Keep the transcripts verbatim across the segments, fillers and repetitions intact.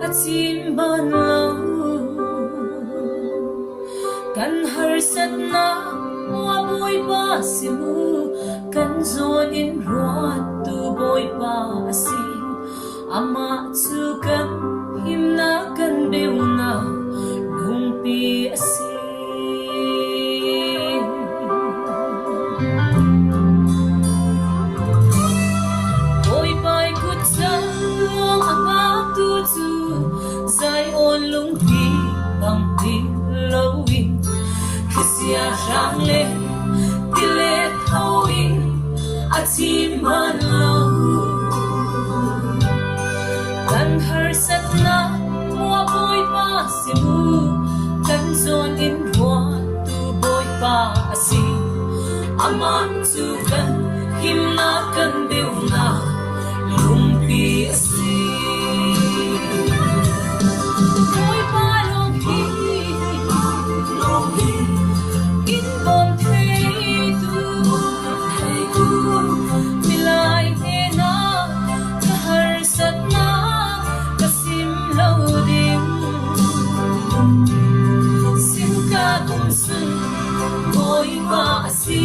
Chim ban lou. Kan harsatna mual Bawipa sim uh, kan zawn in ruat tu Bawipa a si. Amah chu kan himna kan beuna lungpi a si. Bawipa i kut zang a ngaktu chu Zion lungpi bang ti lou in, kisia sang le ti le thou in a chim ban lou. Kan harsatna mual Bawipa sim uh, kan zawn in ruat tu Bawipa a si. Amah chu kan himna kan beuna lungpi a si. Bawipa lawng hi, lawng hi, in bawm thei tu, thei tu, milai hnena ka harsatna ka sim lou ding. Sim ka kum sun Bawipa a si,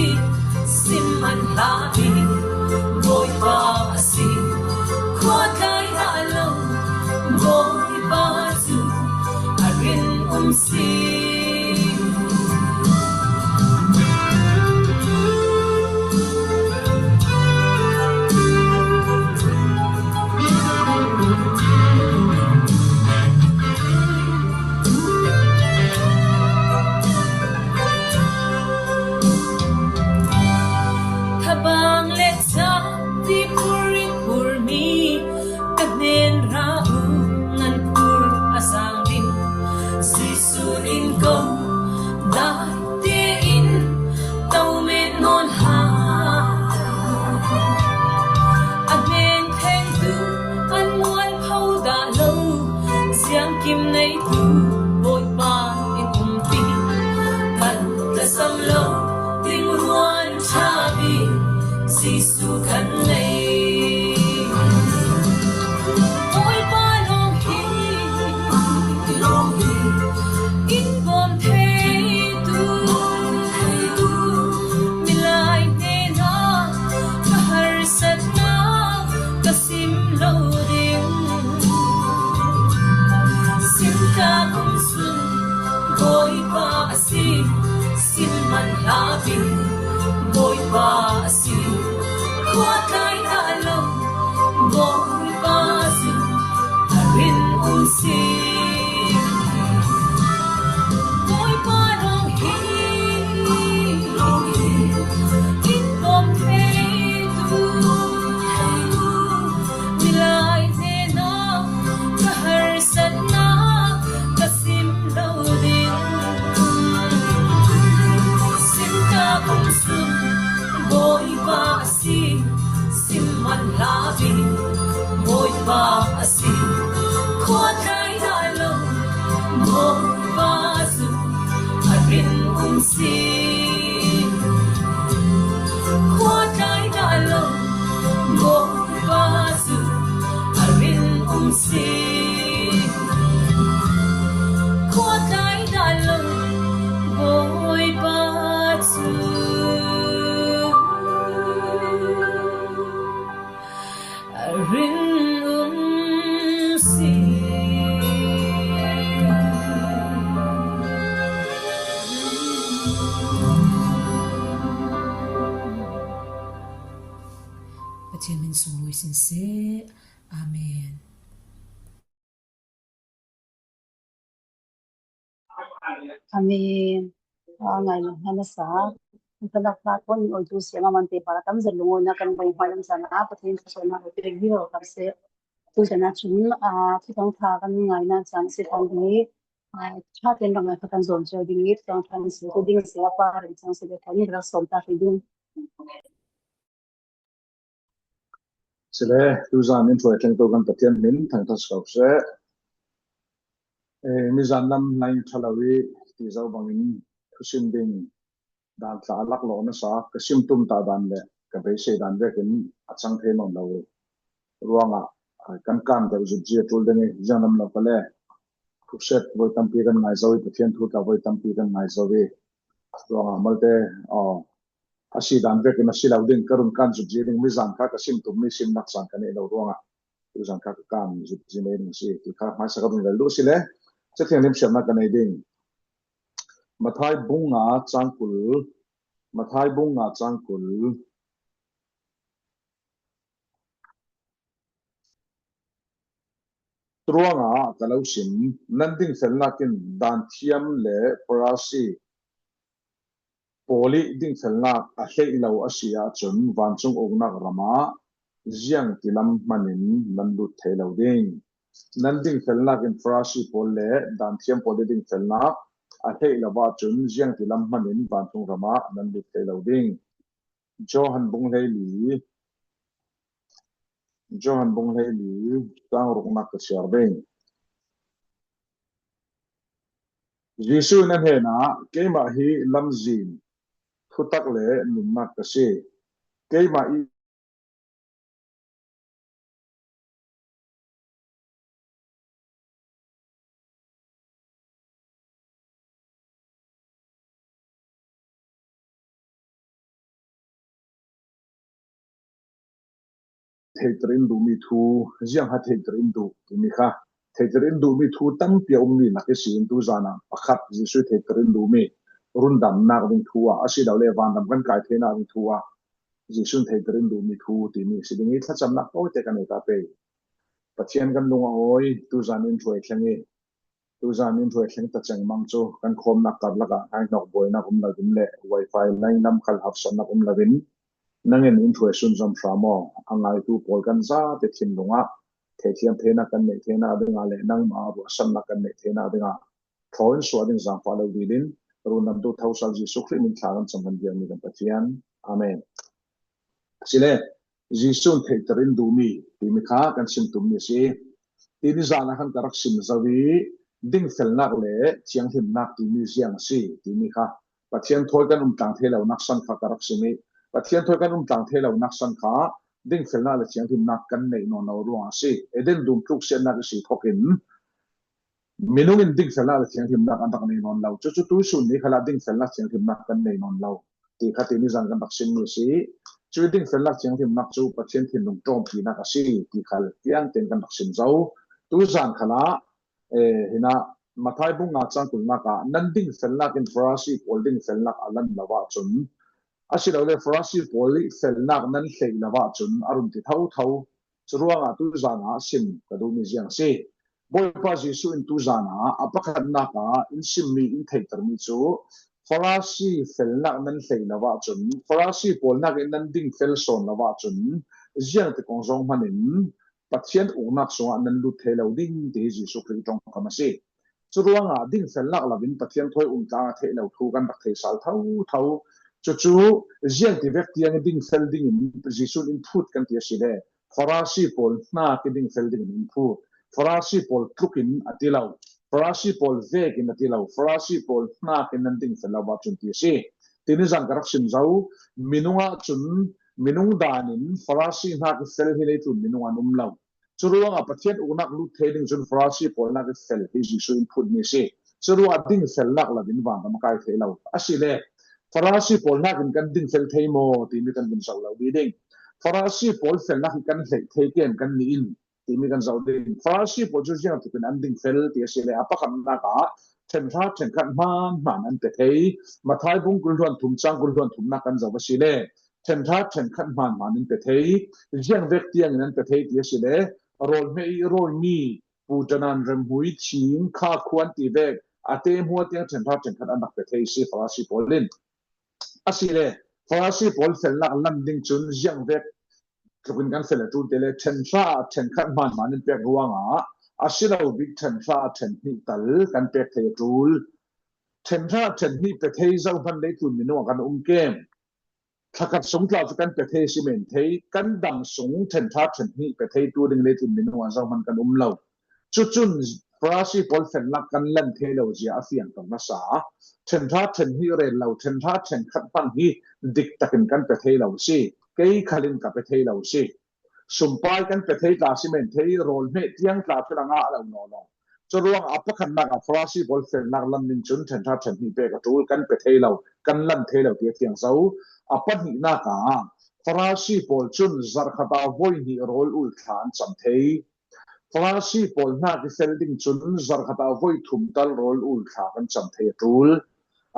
sim man hla in Bawipa a si. Khua kai a lou Bawipa chu a rinum si. Thabang le chak ti puri pur mi, ka hnen ra u ngan pur a zang ding. Jesu in kou dai te in tou me non ha. A hnen theng tu an mual phau da lou, ziang kim nei tu Bawipa in um pi. Kan ka sam lou ding ruan tha bi, Jesu kan nei. Bawipa lawng hi, lawng hi, in bawm thei tu, thei tu, milai hnena ka harsatna ka sim lou ding. Sim ka kum sun Bawipa a si, sim man hla in Bawipa a si. Khua kai a lou Bawipa chu a rinum si. Bawipa lawng hi, lawng hi, in bawm thei tu, thei tu, milai hnena ka harsatna ka sim lou ding. Sim ka kum sun Bawipa a si, sim man hla in Bawipa a si. Khua kai a lou Bawipa chu a rinum si. Khua kai a lou Bawipa chu a rinum si. Khua kai a lou Bawipa chu a rinum si. Pathian min sung lui sin se. Amen. Amen. A ngai lo hana sa. Kan nak na kon oi tu siang a man te para tam zel lungona kan bai hmai lam sana Pathian ka sona oi te gi lo kam se. Tu sana chun a tu tang tha kan ngai na chan se kan di. A cha ten rang ka kan zon che ding it kan kan se ko ding se a pa ren chang se kan ni ra som ta ke ding. Sile, tuzan in thuai thleng tou kan Pathian min thangtha suk seh. Eh, mi zan lam nai thalou i ti zau bangin thusim ding dan tla a lak lo na sa, ka sim tum ta dan le ka beisei dan vekin a chang thei nawn lo ruangah, Kan kan deuh zut zia tul ding i ziang lam lo ka le. Thuset voi tampi kan ngai zou i, Pathian thu tla voi tampi kan ngai zou i. Tuang a malte, aw, a si dan vekin a si lo ding, ka run kan zut zia ding, mi zan kha ka sim tum mi sim nak zan ka nei lo ruang a. Tu zan kha ka kan zut zia nei ding si, ti kha hmaisa ka run vel du si le. Chethiang lim siam na ka nei ding. Mathai bung nga chang kul, Mathai bung nga chang kul. Tuang a ka lo sim, nan dingfelnak in danthiam le Pharisi pawl i dingfelnak a theih lo a si a chun vancung uknak ram ah ziang ti lam hman in nan lut thei lo ding. Nan dingfelnak in Pharisi pawl le danthiam pawl i dingfelnak a theih lo a chun ziang ti lam hman in vancung ram ah nan lut thei lo ding. Johan bung hleili, Johan bung hleili, chang rukna ka siar ding. Jesu in a hehna, keimah hi lamzin, thutak le nunnak ka si. Keimah i theihter in duhmi thu, ziang ha theihter in duh timi kha. Theihter in duhmi thu tampi a um mi lak i si in tu zan a pakhat Jesu theihter in duhmi rundamnak ding thu a, a si lo le vanram kan kai theihna ding thu a. Jesu theihter in duhmi thu timi si ding i thlachamnak tawite kan nei ta pei. Pathian kan lung a awi, tu zan in thuai thleng i. Tu zan in thuai thleng ta cheng mang chu kan khawmna kar lak ah ngai nawk buainak um lo ding le wifi line lam khal hapsatnak um lo in. Nang in in thuai sunzom hram aw, a ngaitu pawl kan zate thinlung ah theithiam theihna kan neih theihna ding a le nangmah a ruahsanna kan neih theihna ding a thaw in suah ding zangfah lo dingin, rundamtu thawsal Jesu Khrih min thla kan chang kan biak mi kan Pathian. Amen. Si le, Jesu theihter in duhmi timi kha kan sim tum mi si. Tuni zan a khan ka rak sim zou i, dingfelnak le thianghlimnak timi ziang si timi kha. Pathian thawi kan um tlang thei lo nak san kha ka rak sim i. Pathian thawi kan um tlang thei lo nak san kha, dingfelnak le thianghlimnak kan neih nawn lo ruang a si. Eden dum tluk siatnak i si thawk in, minung in dingfelnak le thianghlimnak an rak nei nawn lo. Chu chu tuisun ni khalah dingfelnak thianghlimnak kan nei nawn lo. Ti kha tuni zan kan rak sim mi si. Chu dingfelnak thianghlimnak chu Pathian thinlung tawmpinak a si. Ti kha kiang ten kan rak sim zou. Tu zan khalah, eh, hina Mathai bung nga chang kulna ah, nan dingfelnak in Pharisi pawl dingfelnak a lan lo a chun. A si lo le Pharisi pawl i felnak nan theih lo a chun a run ti thotho. Churuang a tu zan a sim ka duh mi ziang si. Bawipa Jesu in tu zan a, a pakhatnak a in sim mi in theihter mi chu, Pharisi felnak nan theih lo a chun, Pharisi pawl nak in nan dingfel sawn lo a chun, ziang ti kong zong hman in, Pathian uknak sung ah nan lut thei lo ding ti Jesu Khrih tawng kam a si. Churuang a dingfelnak lo in Pathian thawi um tlang a theih lo thu kan rak thei sal thotho. Chu chu ziang ti vek tiang dingfel ding in Jesu in phut kan ti a si le. Pharisi pawl hnak in dingfel ding in phut. Pharisi pawl tluk in a ti lo. Pharisi pawl vek in a ti lo. Pharisi pawl hnak in nan dingfel lo a chun ti a si. Tuni zan ka rak sim zou, minung a chun, minung dan in Pharisi hnak i fel hi leitlun minung ah um lo. Churuang a Pathian uknak lut thei ding chun Pharisi pawl hnak i fel hi Jesu in phut mi si. Churuang a dingfelnak lo in vanram a kai thei lo. A si le, Pharisi pawl hnak in kan dingfel thei maw timi kan vun zou lo ding. Pharisi pawl felnak hi kan theih thei ken kan ni in timi kan zou ding. Pharisi pawl chu ziang tukin an dingfel ti a si le, a pakhatnak a, thenhra thenkhat hman hman an pe thei. Mathai bung kul hluan thum chang kul hluan thumna kan zou a si le, thenhra thenkhat hman hman an pe thei. Ziang vek tiang in an pe thei ti a si le, rawl hmei, rawl mi, pu tanan remhmui thing kha khuan ti vek, a te hmua tiang thenhra thenkhat an rak pe thei si Pharisi pawl in. A si le, Pharisi pawl felnak lan ding chun ziang vek tlukin kan fel a tul te le, thenhra thenkhat hman hman in pek ruang a, a si lo bik thenhra thenhnih tal kan pek thei a tul. Thenhra thenhnih pe thei zo hman leitlun minung ah kan um kem. Thlakhat sung tlau chu kan pe thei si men thei, kan dam sung thenhra thenhnih pe thei tu ding leitlun minung ah zo hman kan um lo. Chu chun Pharisi pawl felnak kan lan thei lo zia a fiang tawh nasa. Thenhra thenhnih rel lo, thenhra thenkhat hman hi dik takin kan pe thei lo si. Kei khal in ka pe thei lo si. Sumpai kan pe thei tla simen thei, rawl hmeh tiang tla chu la ngah lou nawn lo. Churuang a pakhatna ah Farasi pawl felna lan ding chun thentha thenhnih pek a tul, kan pe thei lou, kan lan thei lou ti a thiang zou. A pahnihna ah Farasi pawl chun zarhkhat a voi hnih rawl ul thla an cham thei. Farasi pawl hnak i fel ding chun zarhkhat a voi thum tal rawl ul thla kan cham thei a tul.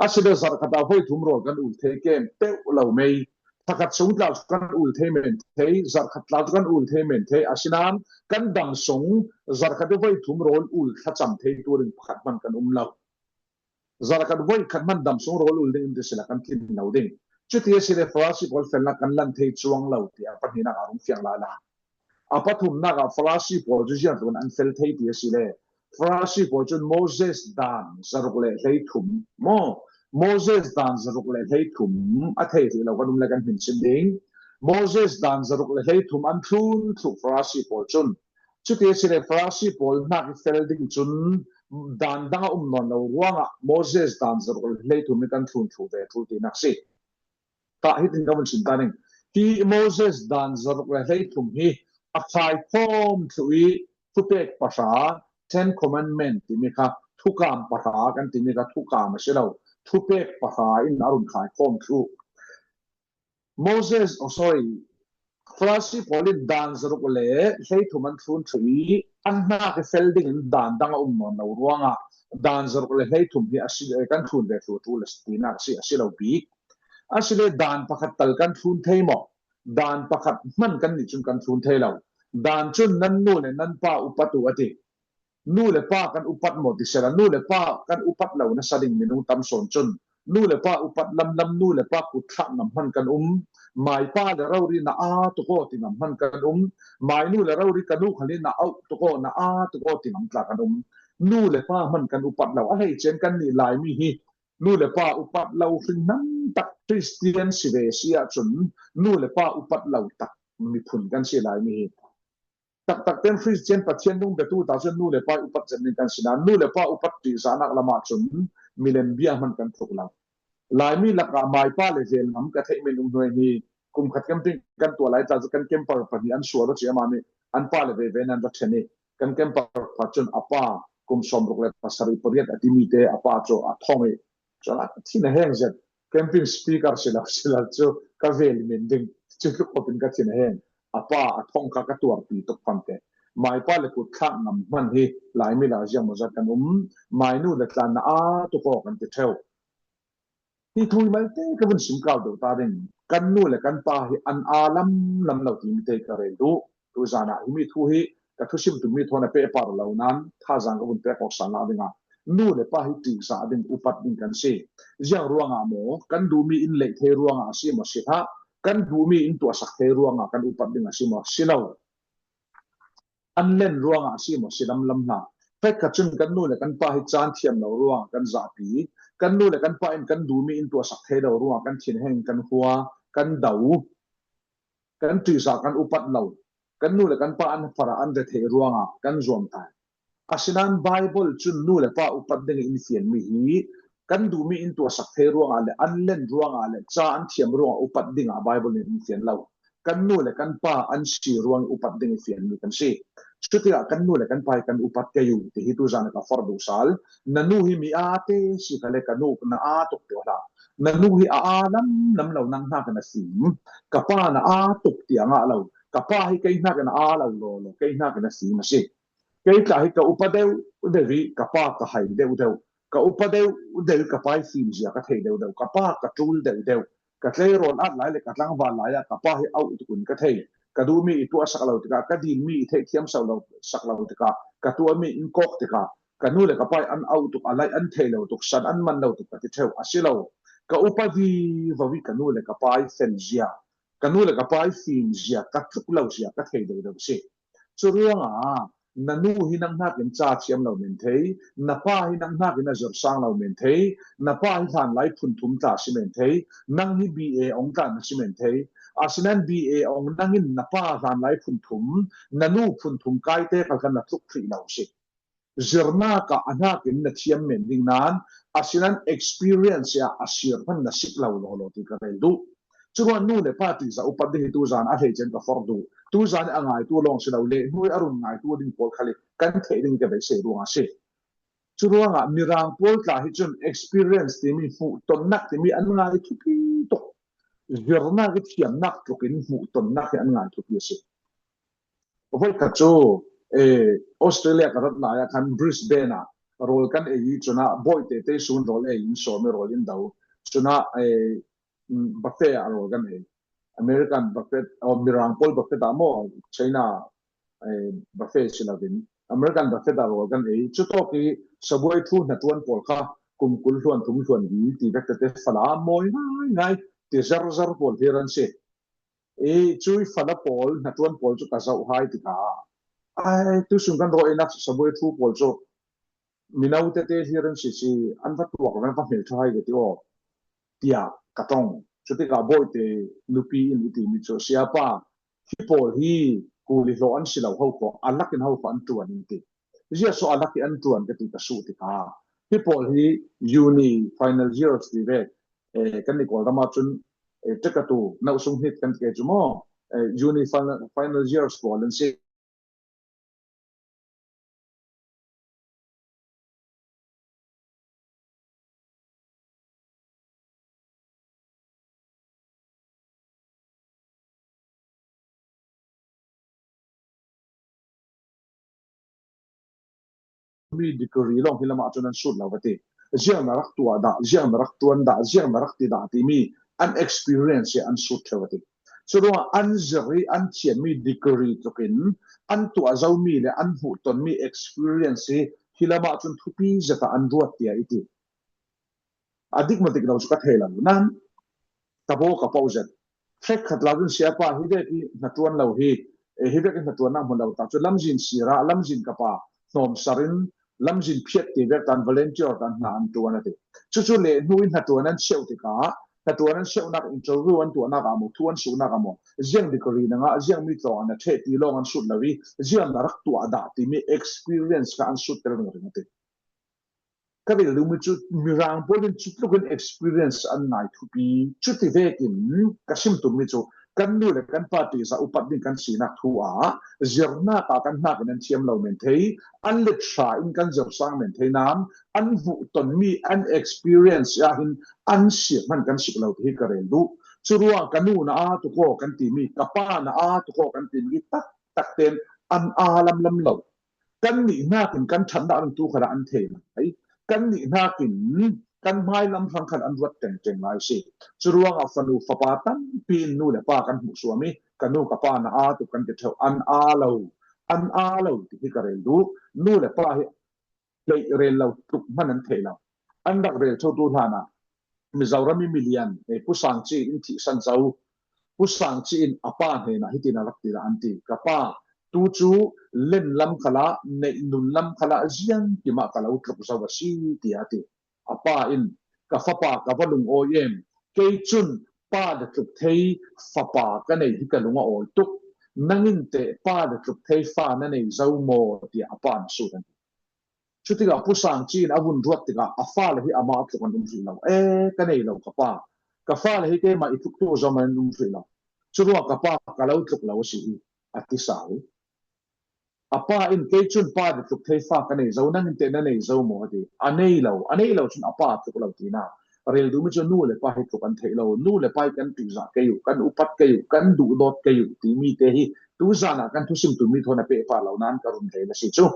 A si le zarhkhat a voi thum rawl kan ul thei kem peuh lou mei. Thakhat sung tla chu kan ul thei men thei, zarhkhat tla chu kan ul thei men thei, asinan kan dam sung zarhkhat a voi thum rawl ul thla cham thei turin pakhat man kan um lou. Zarhkhat voi khat man dam sung rawl ul ding in ti sila kan tlin lou ding. Chuti a si le Farasi pawl felna kan lan thei chuang lou ti a pahnihna ah rung fiang lai la. A pathumna ah Farasi pawl chu ziang tuan an fel thei ti a si le. Farasi pawl chun Moses dan zaruk le hleithum maw. Moses dan zaruk le hleithum a thei thei lou kan um le kan hin sin ding. Moses dan zaruk le hleithum an thlun thluh Farasi pawl chun. Chuti a si le Farasi pawl hnak i fel ding chun dan dang a um nawn lou ruangah Moses dan zaruk le hleithum hi kan thlun thluh ve thul ti nak si. Tah hitin ka vun sin ta ning. Hi Moses dan zaruk le hleithum hi a khaikhawm thluh i thupek pahra, Ten Commandment timi kha, thukam pahra kan timi kha, thukam a si lou, thupek pahra in a run khaikhawm thluh. Moses, oh sorry, Farasi pawl in dan zaruk le hleithum an thlun thluh i an hnak i fel ding in dan dang a um nawn lou ruangah dan zaruk le hleithum hi a si, eh, kan thlun ve thluh thluh le ti nak si a si lou bik. A si le dan pakhat tal kan thlun thei maw. Dan pakhat man kan nih chun kan thlun thei lou. Dan chun nan nu le nan pa upat uh a ti. Nu le pa kan upat maw ti sela, nu le pa kan upat lou na sa ding minung tam sawn chun. Nu le pa upat lamlam, nu le pa kut thlah ngam man kan um. Mai pa le rori na a tuk aw ti ngam man kan um. Mai nu le rori ka nu kha le na au tuk aw, na a tuk aw ti ngam tla kan um. Nu le pa man kan upat lou. A hei chen kan nih Laimi hi. Nu le pa upat lou hring nam tak Christian si ve si a chun. Nu le pa upat lou tak miphun kan si Laimi hi. Taktak ten Christian Pathian lungbetu ta chun nu le pa upat zen ding kan si na, nu le pa upat ti zanak lam ah chun milem bia man kan thuk lou. Laimi lak ah mai pa le vel ngam ka theih men um nuai hi, kum khat camping kan tuah lai ta chu kan camper pahnih an sual a chi ama ni an pa le ve ve nan ra then hi. Kan camper pa chun a pa kum sawmruk le pasarih pariat a ti mi te a pa chu a thong hi. Chuan a thin a heng zet. Camping speaker si lou si lou chu ka vel min ding. Chu tluk pawtin ka thin a heng. A pa a thong kha ka tuarpi tuk pam te. Mai pa le kut thlah ngam man hi Laimi la ziang maw zat kan um. Mai nu le tlan na a tuk aw kan ti theu. Hi thu hi malte ka vun sim kau deuh ta ding. Kan nu le kan pa hi an a lamlam lou ti mi te ka rel duh. Tu zan ah hi mi thu hi ka thusim tu mi thawn a pehpar lou nan, thazang ka vun pek awk san la ding a. Nu le pa hi tihzah ding upat ding kan si. Ziang ruangah maw, kan duh mi in lei thei ruangah a si maw si hlah. Kan duh mi in tuahsak thei ruangah kan upat ding a si maw si lou. An len ruangah a si maw si lamlam hlah. Pek khat chun kan nu le kan pa hi chan thiam lou ruangah kan zahpi. Kan nu le kan pa in kan duh mi in tuahsak thei lou ruangah kan thin heng kan hua, kan dau. Kan tihzah kan upat lou. Kan nu le kan pa an phara an ve thei ruangah kan zuam tai. Asinan Bible chun nu le pa upat ding in fian mi hi kan duh mi in tuahsak thei ruangah le an len ruangah le cha an thiam ruangah upat ding a Bible in fian lou. Kan nu le kan pa an si ruang upat ding fian mi kan si. Chutia kan nu le kan pa hi kan upat kei u ti hi tu zan ka for duh sal. Na nu hi mi a te si kha le ka nu na a tuk teh hlah. Na nu hi a a lamlam lou nang hnakin a sim. Ka pa na a tuk ti a ngah lou. Ka pa hi kei hnakin a a lou lou lou, kei hnakin a sim a si. Kei tla hi ka upa deuh deuh hi, ka pa ka hai deuh deuh. Ka upa deuh deuh hi ka pa hi fim zia ka thei deuh deuh. Ka pa ka tul deuh deuh. Ka tleirawl at lai le ka tlangval lai ah ka pa hi auh tuk un ka thei. Ka duh mi i tuahsak lou tikah, ka dil mi i theihthiam sak lou, sak lou tikah, ka tuah mi in kawk tikah, ka nu le ka pa hi an auh tuk, a lai an thei lou tuk, san an man lou tuk ka ti theu a si lou. Ka upa vivo hi ka nu le ka pa hi fel zia, ka nu le ka pa hi fim zia, ka tluk lou zia ka thei deuh deuh si. Churuangah na nu hi nang hnakin cha thiam lou men thei, na pa hi nang hnakin a zir sang lou men thei, na pa hi hlanlai phun thum tla si men thei, nang hi B A ong tla na si men thei. Asinan B A ong nangin na pa hlanlai phun thum, na nu phun thum kaite kal kha na tluk thei lou si. Zirna ka a hnakin na thiam men ding nan, asinan experience a a sir hon na sik lou lou lou ti ka rel duh. Churuang nu leh pa tihzah upat ding hi tuzan a theih chiang ka forh uh. Tuzan a ngaihtuah lawng si lou leh, nu a run ngaihtuah ding pawl kha leh kan theih ding ka deih sese ruang a si. Churuang a mirang pawl tla hi chun experience timi, hmuhtonnak timi an ngai thupi tuk. Zirna ki thiamnak tukin hmuhtonnak hi an ngai thupi a si. Voi khat chu, eh, Australia ka rat lai a khan Brisbane a rawl kan ei chun a, Bawihte te sun rawl ei in sawm i rawl in dau. Chun a, eh, mm, buffet a rawl kan ei. American buffet, oh, mirang pawl buffet a maw, China, eh, buffet si lou in. American buffet a rawl kan ei. Chu tawh ki sabuai thu hnatuan pawl kha, kum kul hluan thum hluan li, ti vek te te fala mawi ngai ngai, ti zar zar pawl hi ran si. Eh, chui fala pawl, hnatuan pawl chu ka zauh hai ti kha. Ai, tu sun kan rawl ei nak sabuai thu pawl chu. Mino te te hi ran si si, an va tuak ran va hmel tha hai ve ti aw. Tia ka tong. Chuti ka Bawihte nupi in i ti mi chu, siapa, hi pawl hi kuli hlaw an si lou hau kha, a lak in hau kha an tuan in ti. Zia so a lak in an tuan ka ti ka su ti kha. Hi pawl hi uni final years ti ve. Eh, kan ni Kawlgam a chun, eh, tekatu, nau sung hnit kan ti kei chu maw. Eh, uni final, final years pawl an si. Mi degree lawng hi lam a chun an sut lou va ti. Ziang na rak tuah dah, ziang na rak tuan dah, ziang na rak ti dah timi an experience hi an sut thei va ti. Churuang an zir hi an thiam mi degree tukin an tuah zou mi leh an hmuhton mi experience hi hi lam a chun thupi zet a an ruat tia i ti. A dik ma dik lou chu ka thei lou. Nan, ka bawl ka pau zet. Hrek khat lou in siapa hi vek hi hnatuan lou hi, eh, hi vek hi hnatuan nak hmu lou ta. Chu lamzin sira, lamzin ka pa, hnawm sarin, lamzin phiat ti vek tan volunteer tan hna an tuan a ti. Chu chu leh nu in hnatuan an seuh ti kha, hnatuan an seuh nak interview an tuah nak a maw, thu an suk nak a maw. Ziang degree na ngah, ziang mi tlawng ana theh ti lawng an sut lou hi, ziang na rak tuah dah timi experience kha an sut tel ring ring a ti. Ka rel ding mi chu mirang pawl in chu tukin experience an ngai thupi. Chuti vekin ka sim tum mi chu kan nu leh kan pa tihzah upat ding kan sinak thu a, zirna ka kan hnak in an thiam lou men thei, an let sa in kan zir sang men thei nan, an hmuhton mi an experience a hin an sir man kan sik lou ti hi ka rel uh. Churuang ka nu na a tu ko kan ti mi, ka pa na a tu ko kan ti mi tak tak ten an a lam lam lou. Kan nih hnakin kan thanna an tu khat a an thei lai. Kan nih hnakin kan mai lam hrang khat an ruat teng teng lai si. Churuang a fanu fapa tampi in nu leh pa kan hmuh suam i, ka nu ka pa na a tu kan ti theu, an a lou, an a lou ti hi ka rel uh. Nu leh pa hi lei rel lou tuk man an thei lou. An rak rel thou tu hlan a Mizoram i milian, eh, Pu Sangchi in thihsan zou. Pu Sangchi in a pa hnen a hitin a rak ti la an ti. Ka pa, tu chu len lam kha la, neih nun lam kha la, ziang kim a ka lou tluk zou a si ti a ti. A pa in, ka fapa ka va lungawi em. Kei chun pa leh tluk thei fapa ka nei hi ka lung a awi tuk. Nang in teh pa leh tluk thei fa na nei zou maw ti a pa na sut an ti. Chuti kha Pu Sangchi in a vun ruat ti kha a fa leh hi ama tluk an um hrih lou. Eh, ka nei lou ka pa. Ka fa leh hi keimah i tluk tu zom an um hrih lou. Churuang ka pa ka lou tluk lou si hi a ti sa hi. A pa in kei chun pa leh tluk thei fa ka nei zou, nang in teh na nei zou maw a ti. A nei lou, a nei lou chun a pa tluk lou ti na. Rel ding mi chu nu leh pa hi tluk an theih lou, nu leh pa hi kan tihzah kei uh, kan upat kei uh, kan duhdawt kei uh, ti mi te hi, tuzan a kan thusim tu mi thawn a pehpah lou nan ka run thei la si chu.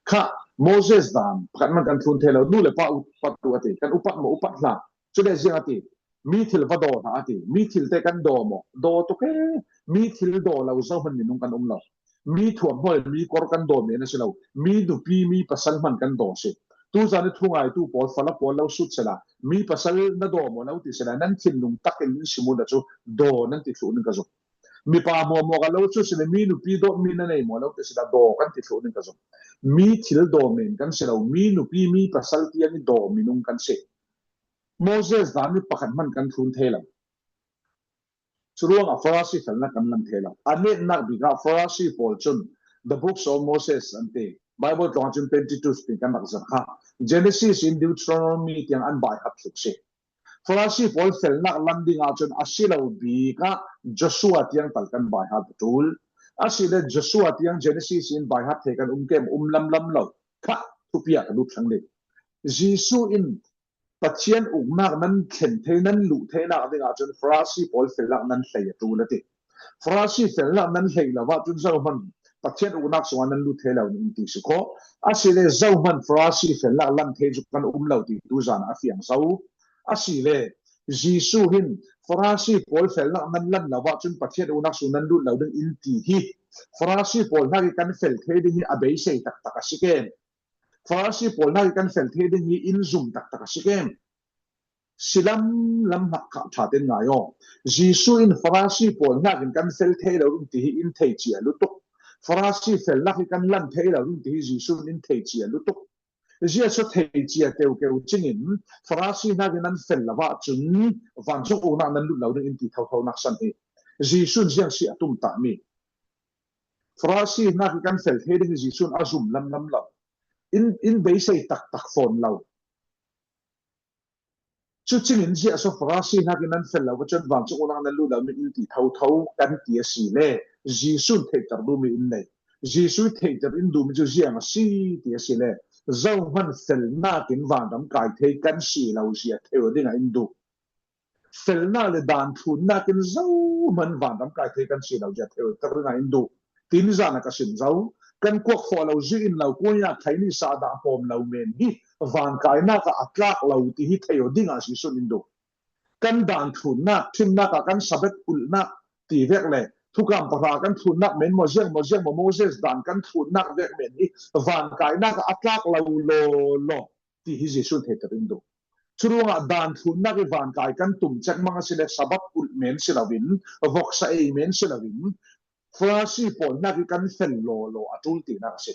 Kha, Moses dan, pakhat man kan thlun thei lou, nu leh pa upat uh a ti, kan upat maw upat hla. Chu leh ziang a ti, mi thil va daw hla a ti, mi thil te kan daw maw, daw tuk e, mi thil daw lou zou hon minung kan um lou. Mi thuam hoi, mi kor kan daw men a si lou. Mi nupi, mi pasal man kan daw si. Tuzan i thu ngaitu pawl, fala pawl lou sut sela. Mi pasal na daw maw lou ti sela. Nan thinlung takin in sim un a chu daw nan ti thluh ning ka zong. Mipa maw maw ka lou sut sela. Mi nupi daw mi na nei maw lou ti sela. Daw kan ti thluh ning ka zong. Mi thil daw men kan si lou. Mi nupi, mi pasal ti an i daw minung kan si. Moses dan i pakhat man kan thlun thei lou. Churuang a Pharisee felna kan lan thei lou. A netnak bik a Pharisee pawl chun The Books of Moses an ti. Bible tawng chun Pentateuch ti kan rak zat kha. Genesis in Deuteronomy tiang an baihap tluk si. Farasi pawl felnak lan ding ah chun a si lo bik a Joshua tiang tal kan baihat a tul. A si le Joshua tiang Genesis in baihat thei kan um kem, um lamlam lo. Kha thupi a ka lut thlang ding. Jesu in Pathian uknak nan thlen thei, nan luh theinak ding ah chun Farasi pawl felnak nan hlei a tul a ti. Farasi felnak nan hlei lo ah chun zohman Pathian uknak sungah nan lut thei lo in ti si kho. A si le zohman Farasi felnak lan thei chu kan um lo ti tu zan a fiang zo. A si le Jesu hin Farasi pawl felnak nan lan lo ah chun Pathian uknak sung nan lut lo ding in ti hi Farasi pawl nak i kan fel thei ding hi a beisei taktak a si kem. Farasi pawl nak i kan fel thei ding hi in zum taktak a si kem. Si lamlam hak kha tha ten ngai aw. Jesu in Farasi pawl nak in kan fel thei lo ding ti hi in thei chia lutuk. Farasi felnak i kan lan thei lo ding ti hi Jesu in thei chia lutuk. Zia chu thei chia keukeu chingin Farasi nak in nan fel lo ah chun vancung uknak nan lut lo ding in ti thouthou nak san hi. Jesu in ziang si a tum ta mi. Farasi nak i kan fel thei ding hi Jesu in a zum lamlam lo. In, in beisei taktak fawn lo. Chu chingin zia chu Farasi nak in nan fel lo ah chun vancung uknak nan lut lo ding in ti thouthou kan ti a si le Jesu in theihter ding mi in nei. Jesu theihter in duh mi chu ziang a si ti a si le zohman felnak in vanram kai thei kan si lo zia thei ding a in duh. Felnak le dan thunnak in zohman vanram kai thei kan si lo zia thei tak ding a in duh. Tin zan a ka sim zo. Kan kuak foh lo zui in lo kuan a thai ni sa dah pawm lo men hi van kainak a a tlak lo ti hi thei ding a Jesu in in duh. Kan dan thunnak, thimnak a kan Sabbath ulhnak ti vek le thukam pahra kan thunnak men maw ziang maw ziang maw Moses dan kan thunnak vek men hi van kainak a a tlak lo lo lo ti hi Jesu in theihter in duh. Churuangah dan thunnak i van kai kan tum chek mang a si le Sabbath ulh men si lo in, voksa ei men si lo in, Farasi pawl nak i kan fel lo lo a tul ti nak a si.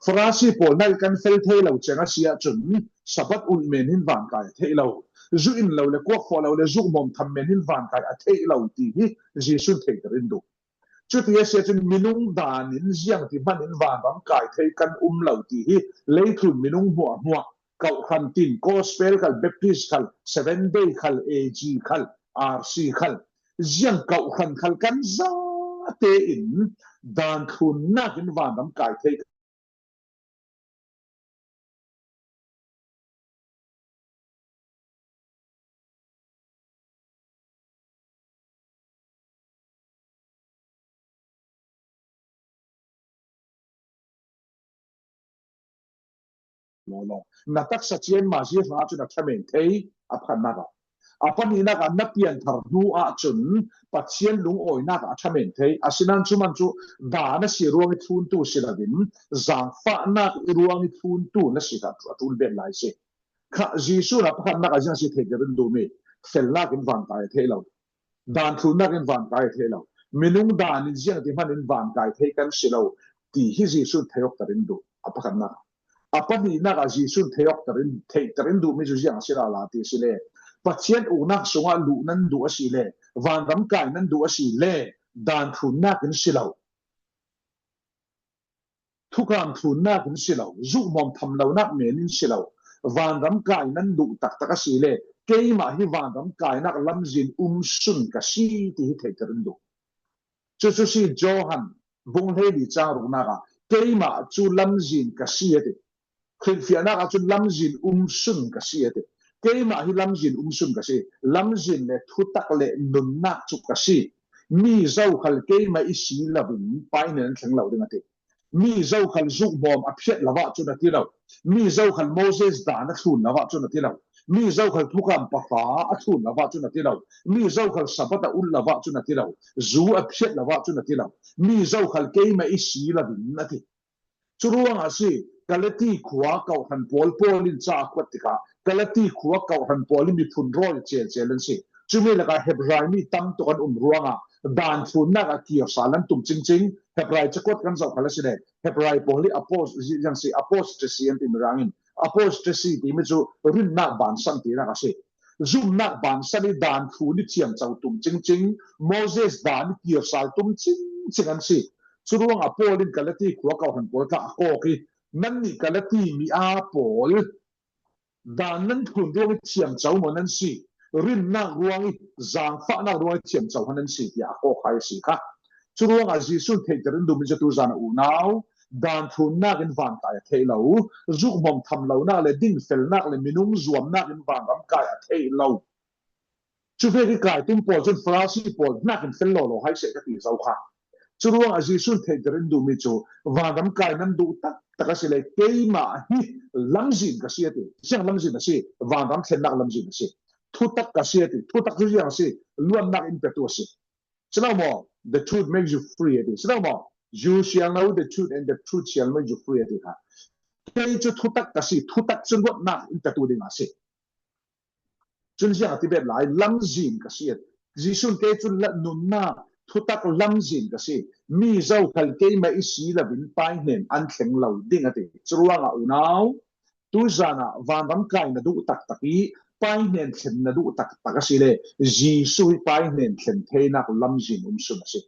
Farasi pawl nak i kan fel thei lo cheng a si ah chun Sabbath ulh men hin van kai a thei lo. Zu in lo le kuak foh lo le zuk mawm tham men hin van kai a thei lo ti hi Jesu in theihter in duh. Chuti a si ah chun minung dan in ziang ti hman in vanram kai thei kan um lo ti hi leitlun minung hmuahhmuah, kauhran tin, gospel khal, Baptist khal, Seventh Day khal, A G khal, R C khal, ziang kauhran khal kan zate in dan thunnak in vanram kai thei lo lo. Na taksa chian mah zia hrang ah chun a thamen thei a phannak ah. A pahnihnak ah na pianthar hnu ah chun Pathian lungawinak ah a thamen thei. Asinan chu man chu dan a si ruang i thuntu si lo in, zangfahnak i ruang i thuntu na si kha a tul bet lai si. Kha Jesu in a pakhatnak a ziang si theihter in duh mi, felnak in van kai a thei lo. Dan thunnak in van kai a thei lo. Minung dan in ziang ti hman in van kai thei kan si lo ti hi Jesu in theihawkter in duh a pakhatnak. A pahnihnak a Jesu in theihawkter in, theihter in duh mi chu ziang a si lala ti si le, Pathian uknak sungah luh nan duh a si le, vanram kai nan duh a si le, dan thunnak in si lo. Thukam thunnak in si lo, zukmawm tham lonak men in si lo, vanram kai nan duh taktak a si le, keimah hi vanram kainak lamzin um sun ka si ti hi theihter in duh. Chu chu si Johan bung hleili chang ruknak ah, keimah chu lamzin ka si a ti. Khrihfiahnak ah chun lamzin um sun ka si a ti. Keimah hi lamzin um sun ka si. Lamzin le thutak le nunnak chu ka si. Mi zokhal keimah i si lo in Pa in a thleng lo ding a ti. Mi zokhal zukmawm a phiat lo ah chun a ti lo. Mi zokhal Moses dan a thlun lo ah chun a ti lo. Mi zokhal thukam pahra a thlun lo ah chun a ti lo. Mi zokhal Sabbath a ulh lo ah chun a ti lo. Zu a phiat lo ah chun a ti lo. Mi zokhal keimah i si lo in a ti. Churuangah si, Galati khua kauhran pawl Paul in cha a kuat tikah, Galati khua kauhran pawl in miphun rawl chelchel an si. Chumi lakah Hebrai mi tam tuk an um ruangah, dan thunnak a kirsal an tum chingching, Hebrai chakot kan zoh khal a si le, Hebrai pawl hi apos-, ziang si, apostasy an ti mi rangin, apostasy ti mi chu rinnak bansan tinak a si. Zumnak bansan i dan thun i thiam chauh tum chingching, Moses dan i kirsal tum chingching an si. Churuangah Paul in Galati khua kauhran pawl kha a kawk hi, nannih Galati mi a pawl, dan nan thun ruang i thiam chauh maw nan si. rinnak ruang i, zangfahnak ruang i thiam chauh hen a si, tia a kawkkhai a si kha. Churuangah Jesu'n theihtir in duh mi chu tuzan a unau, dan thunnak in vankai a theih lou, zuk mawm tham lounak leh dingfelnak leh minung zuamnak in vanram kai a theih lou. Chu vek i kaitum pawl chun Pharisee pawl hnakin fel lawlaw hai sek ka ti zou kha. Churuangah Jesu'n theihtir in duh mi chu, vanram kai nan duh taktak a si leh keimah hi lamzin ka si a ti. Siang lamzin a si, vanram thlennak lamzin a si. Thutak ka si a ti. Thutak chu siang a si, luannak in petu a si. Sinau maw, the truth makes you free a ti. Sinau maw, you shall know the truth and the truth shall make you free a ti kha. Kei chu thutak ka si, thutak chu luannak in petu ding a si. Chun siang a ti bet lai, lamzin ka si a ti. Jesu'n kei chu la nunna, thutak lamzin ka si. Mi zokhal keimah i si louin Pai hnen an thleng lou ding a ti. Churuangah unau, tuzan a vanram kai na duh taktak i, Pai hnen thlen na duh taktak a si leh, Jesu hi Pai hnen thlen theinak lamzin umsun a si.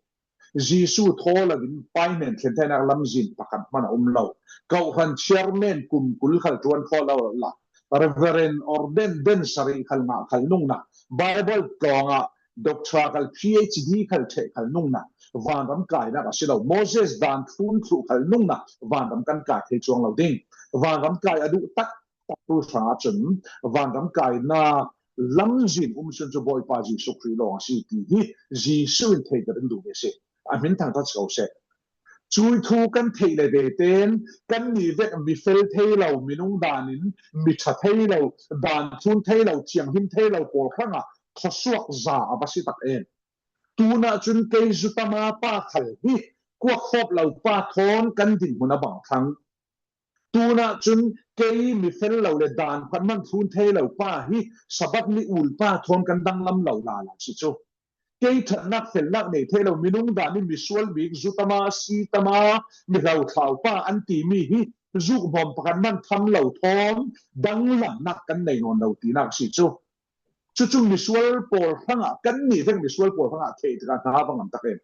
Jesu thaw louin Pai hnen thlen theinak lamzin pakhat hman a um lou. Kawhhran chairman kum kul khal tuan khawh lou la, Reverend ordain den sarih khal ngah khal nungna, Bible tlawngah doctor khal P H D khal theh khal nungna, vanram kainak a si lou. Moses dan thun thluh khal nungna, vanram kan kai thei chuang lou ding. Vanram kai a duh taktak tu sang a chun, vanram kaina lamzin umsun chu Bawipa Jesu Khrih lawng a si ti hi Jesu'n theihtir in duh mi a si. A hming thangtat sak sek. Chui thu kan theih leh ve ten, kanni vek mi fel thei lou, minung danin, mi tha thei lou, dan thun thei lou, thianghlim thei lou pawl khang a thawsuak za a va si tak em. Tuna chun kei zutama pa khal hi, kuak khop lou pa thawn kan dinmun a bang thlang. Tuna chun kei mi fel lou leh dan phatman thun thei lou pa hi, Sabbath ni ul pa thawn kan danglam lou lala si chu. Kei thatnak felnak nei thei lou, minung danin misual bik, zutama, sitama, mi hlauthlau pa an ti mi hi, zuk mawm pakhat man tham lou thawn, danglamnak kan nei nawn lou tinak si chu. Chuchu misual pawl khang a, kanni vek misual pawl khang a theih tak a hna bang ngam tak em.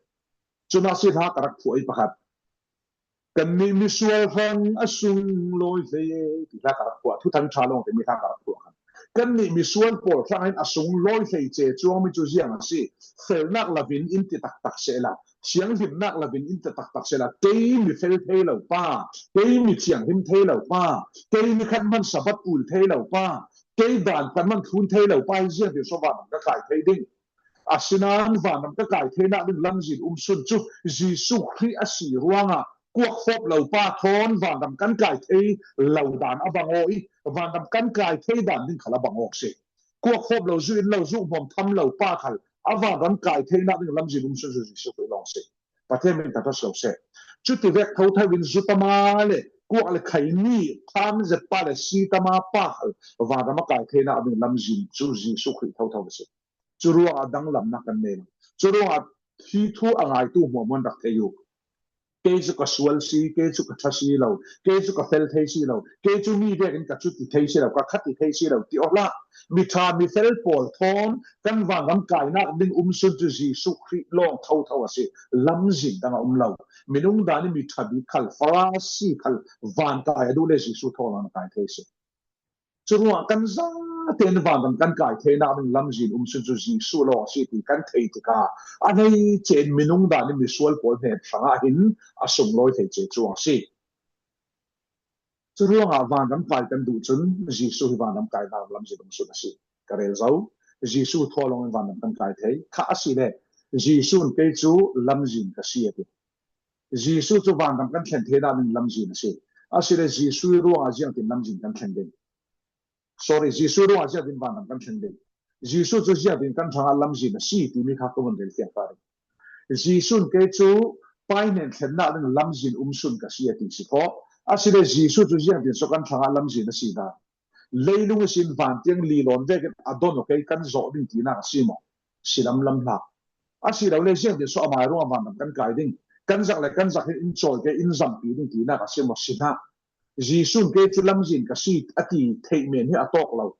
Chuna si hla ka rak phuah i pakhat. Kanni misual khang a sunglawi hlei e, ti hla ka rak phuah, thuthang tha lawng te mi hla ka rak phuah khan. Kanni misual pawl khang in a sunglawi hlei che chuang mi chu ziang a si. Felnak louin in ti taktak seh la, thianghlimnak louin in ti taktak seh la, kei mi fel thei lou pa, kei mi thianghlim thei lou pa, kei ni khat man Sabbath ul thei lou pa, kei dan phatman thun thei lou pa hi ziang ti so vanram ka kai thei ding. Asinan vanram ka kai theihna ding lamzin umsun chu Jesu Khrih a si ruangah kuak khop lou pa thawn vanram kan kai thei lou dan a bang aw i, vanram kan kai thei dan ding khal a bang aw si. Kuak khop lou, zu in lou, zu mawm tham lou pa khal a vanram kai theihna ding lamzin umsun chu Jesu Khrih lawng si. Pathian min thangtat sak sek. Chuti vek thouthou in zutama leh kuak leh khaini, phan zet pa leh sitama pa khal vanram a kai theihna ding lamzin chu Jesu Khrih thouthou si. Churuangah danglamna kan nei lou. Churuangah hi thu a ngaitu muanmuan rak thei uh. Kei chu ka sual si, kei chu ka tha si lou, kei chu ka fel thei si lou, kei chu mi vekin ka chuti thei si lou, ka khati thei si lou, ti aw la. Mi tha mi fel pawl thawn kan vanram kainak ding umsun chu Jesu Khrih lawng thouthou a si. Lamzin dang a um lou. Minung danin mi tha bik khal, Pharisee khal, vankai a duh leh Jesu thawn a kai thei si. Churuangah kan zaten vanram kan kai theihna ding lamzin umsun chu Jesu lawng a si ti kan thei tik a, a nei chen minung danin misual pawl hnen khang a hin a sunglawi hlei che chuang a si. Churuangah vanram kai kan duh chun Jesu hi vanram kaina lamzin umsun a si. Ka rel zou. Jesu thaw lawngin vanram kan kai thei. Kha a si leh, Jesu'n kei chu lamzin ka si a ti. Jesu chu vanram kan thlen theihna ding lamzin a si. A si leh Jesu ruangah ziangtin lamzin kan thlen ding. Sorry, Jesu ruangah ziangtin vanram kan thlen ding. Jesu chu ziangtin kan thangah lamzin a si ti mi kha ka vun rel fiang ta ding. Jesu'n kei chu Pai hnen thlenna ding lamzin umsun ka si a ti si kha. A si leh Jesu chu ziangtin so kan thangah lamzin a si dan. Leilung i sin vantiang lilawn vekin a don uh kei kan zoh ding tinak a si maw? Si lamlam hlak. A si lou leh ziangtin so amah ruangah vanram kan kai ding. Kan zak leh kan zak hi in chawi kei in zampi ding tinak a si maw? Si hlak. Jesu'n kei chu lamzin ka si a ti theih men hi a tawk lou.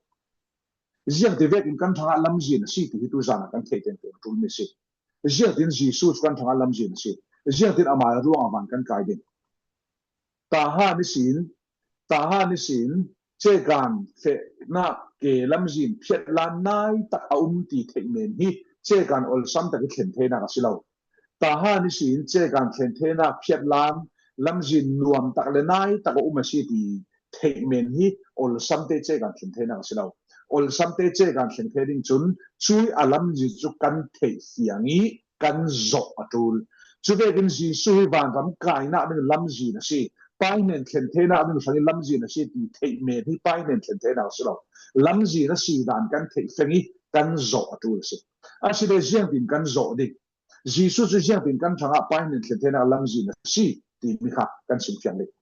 Ziangtin vekin kan thangah lamzin a si ti hi tuzan a kan theih tengteng tul mi si. Ziangtin Jesu chu kan thangah lamzin a si. Ziangtin amah ruangah van kan kai ding. Taha ni sin, taha ni sin, chekan fehna ke lamzin phiatlan nai tak a um ti theih men hi chekan olsam tak i thlen theinak a si lo. Tahan i si in chekan thlen theinak phiatlan lamzin nuam tak le nai tak a um a si ti theih men hi olsamte chekan thlen theinak a si lo. Olsamte chekan thlen thei ding chun chui a lamzin chu kan theih fiang i kan zoh a tul. Chuvekin Jesu hi vanram kaina ding lamzin a si, Pai hnen thlen theinak ding sang i lamzin a si ti theih men hi Pai hnen thlen theinak a si lo. Lamzin a si dan kan theih fiang i kan zoh a tul a si. A si le ziang tin kan zoh ding. Jesu chu ziang tin kan thangah Pai hnen thlen theinak lamzin a si ti mi kha kan sim fiang ding.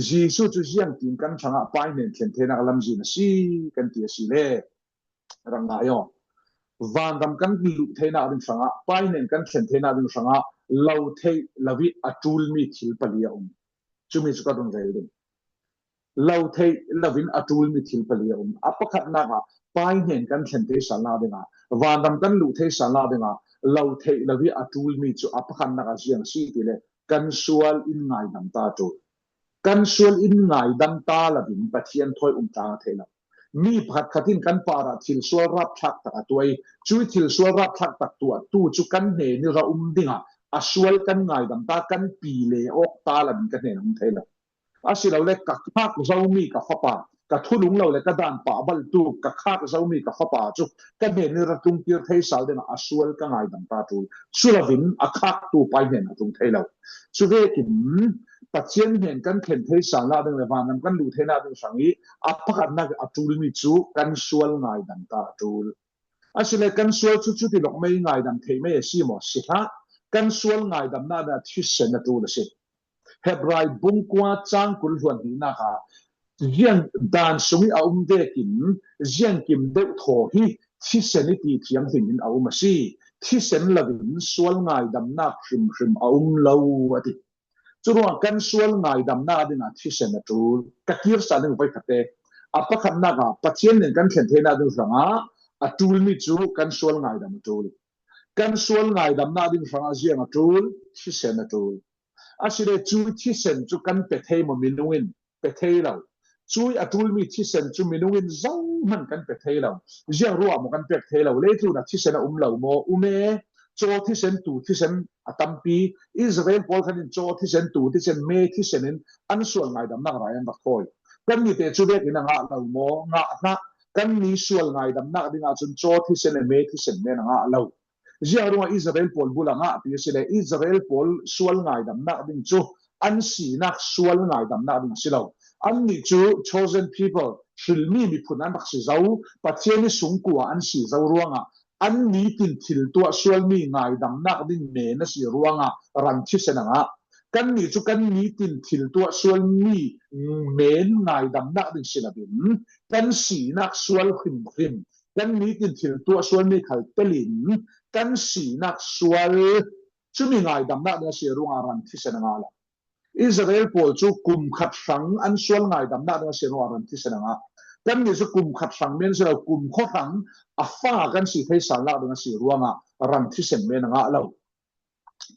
Jesu chu ziang tin kan thangah Pai hnen thlen theinak lamzin a si kan ti a si le, rang ngai aw. Vanram kan luh theinak ding sangah, Pai hnen kan thlen theinak ding sangah, lo theih lo i a tul mi thil pali a um. Chumi chu ka run rel ding. Lo theih lo in a tul mi thil pali a um. A pakhatnak ah, Pai hnen kan thlen thei sanna ding a, vanram kan luh thei sanna ding a, lo theih lo i a tul mi chu a pakhatnak ah ziang si ti le, kan sual in ngaidam ta tul. Kan sual in ngaidam ta lo in Pathian thawi um tlang thei lo. Mi pakhat khat in kan par ah thil sual rapthlak tak a tuah i, chui thil sual rapthlak tak tuahtu chu kan hnen i ra um ding a, a sual kan ngaidam ta, kan pi le awk ta lo in kan hnen um thei lo. A si lo le ka khak Zomi ka fapa, ka thulung lo le ka dan pahbaltu ka khak Zomi ka fapa chu ka hnen i ra tung kir thei sal ding a, a sual ka ngaidam ta tul. Chu lo in a khaktu Pai hnen a tung thei lo. Chuvekin Pathian hnen kan thlen thei sanna ding le vanram kan luh theinak ding sang i a pakhatnak a tul mi chu kan sual ngaidam ta tul. A si le kan sual chu chuti lawk mai ngaidam thei mai a si maw? Si hlah. Kan sual ngaidamna ding thisen a tul a si. Hebrai bung kua chang kul hluan hnihna kha, ziang dan sung i a um vekin ziang kim deuh thaw hi thisen i ti thianghlim in a um a si. Thisen lo in sual ngaidamna hrimhrim a um lo a ti. Churuang kan sual ngaidamna ding a thisen a tul. Ka kir sa ding vai khate. A pakhatnak ah Pathian hnen kan thlen theinak ding sangah a tul mi chu kan sual ngaidam a tul. Kan sual ngaidamna ding sangah ziang a tul, thisen a tul. A si le chui thisen chu kan pe thei maw minung in? Pe thei lo. Chui a tul mi thisen chu minung in zohman kan pe thei lo. Ziang ruang maw kan pek thei lo? Leitlun ah thisen a um lo maw? Um e. Chaw thisen, tu thisen a tampi. Israel pawl khat in chaw thisen, tu thisen, me thisen in an sual ngaidamna rai an rak thawi. Kan nite chu vekin a ngah lo maw? Ngah hlah. Kan ni sual ngaidamna ding ah chun chaw thisen le me thisen men a ngah lo. Ziang ruang Israel pawl bul a ngah ti a si le, Israel pawl sual ngaidamna ding chu an sinak sual ngaidamna ding a si lo. Anni chu chosen people, hrilmi miphun an rak si zo, Pathian i sungkua an si zo ruangah, anni tin thil tuah sual mi ngaidamna ding men a si ruangah ran thisen a ngah. Kanni chu kanni tin thil tuah sual mi men ngaidamna ding si lo in, kan sinak sual hrimhrim, kanni tin thil tuah sual mi khal telin, kan sinak sual chumi ngaidamna ding a si ruangah ran thisen a ngah lo. Israel pawl chu kum khat hrang an sual ngaidamna ding a si ruangah ran thisen a ngah. Kanni chu kum khat hrang men si lo, kum khaw hrang a fa kan si thei sanna ding a si ruangah ran thisen men a ngah lo.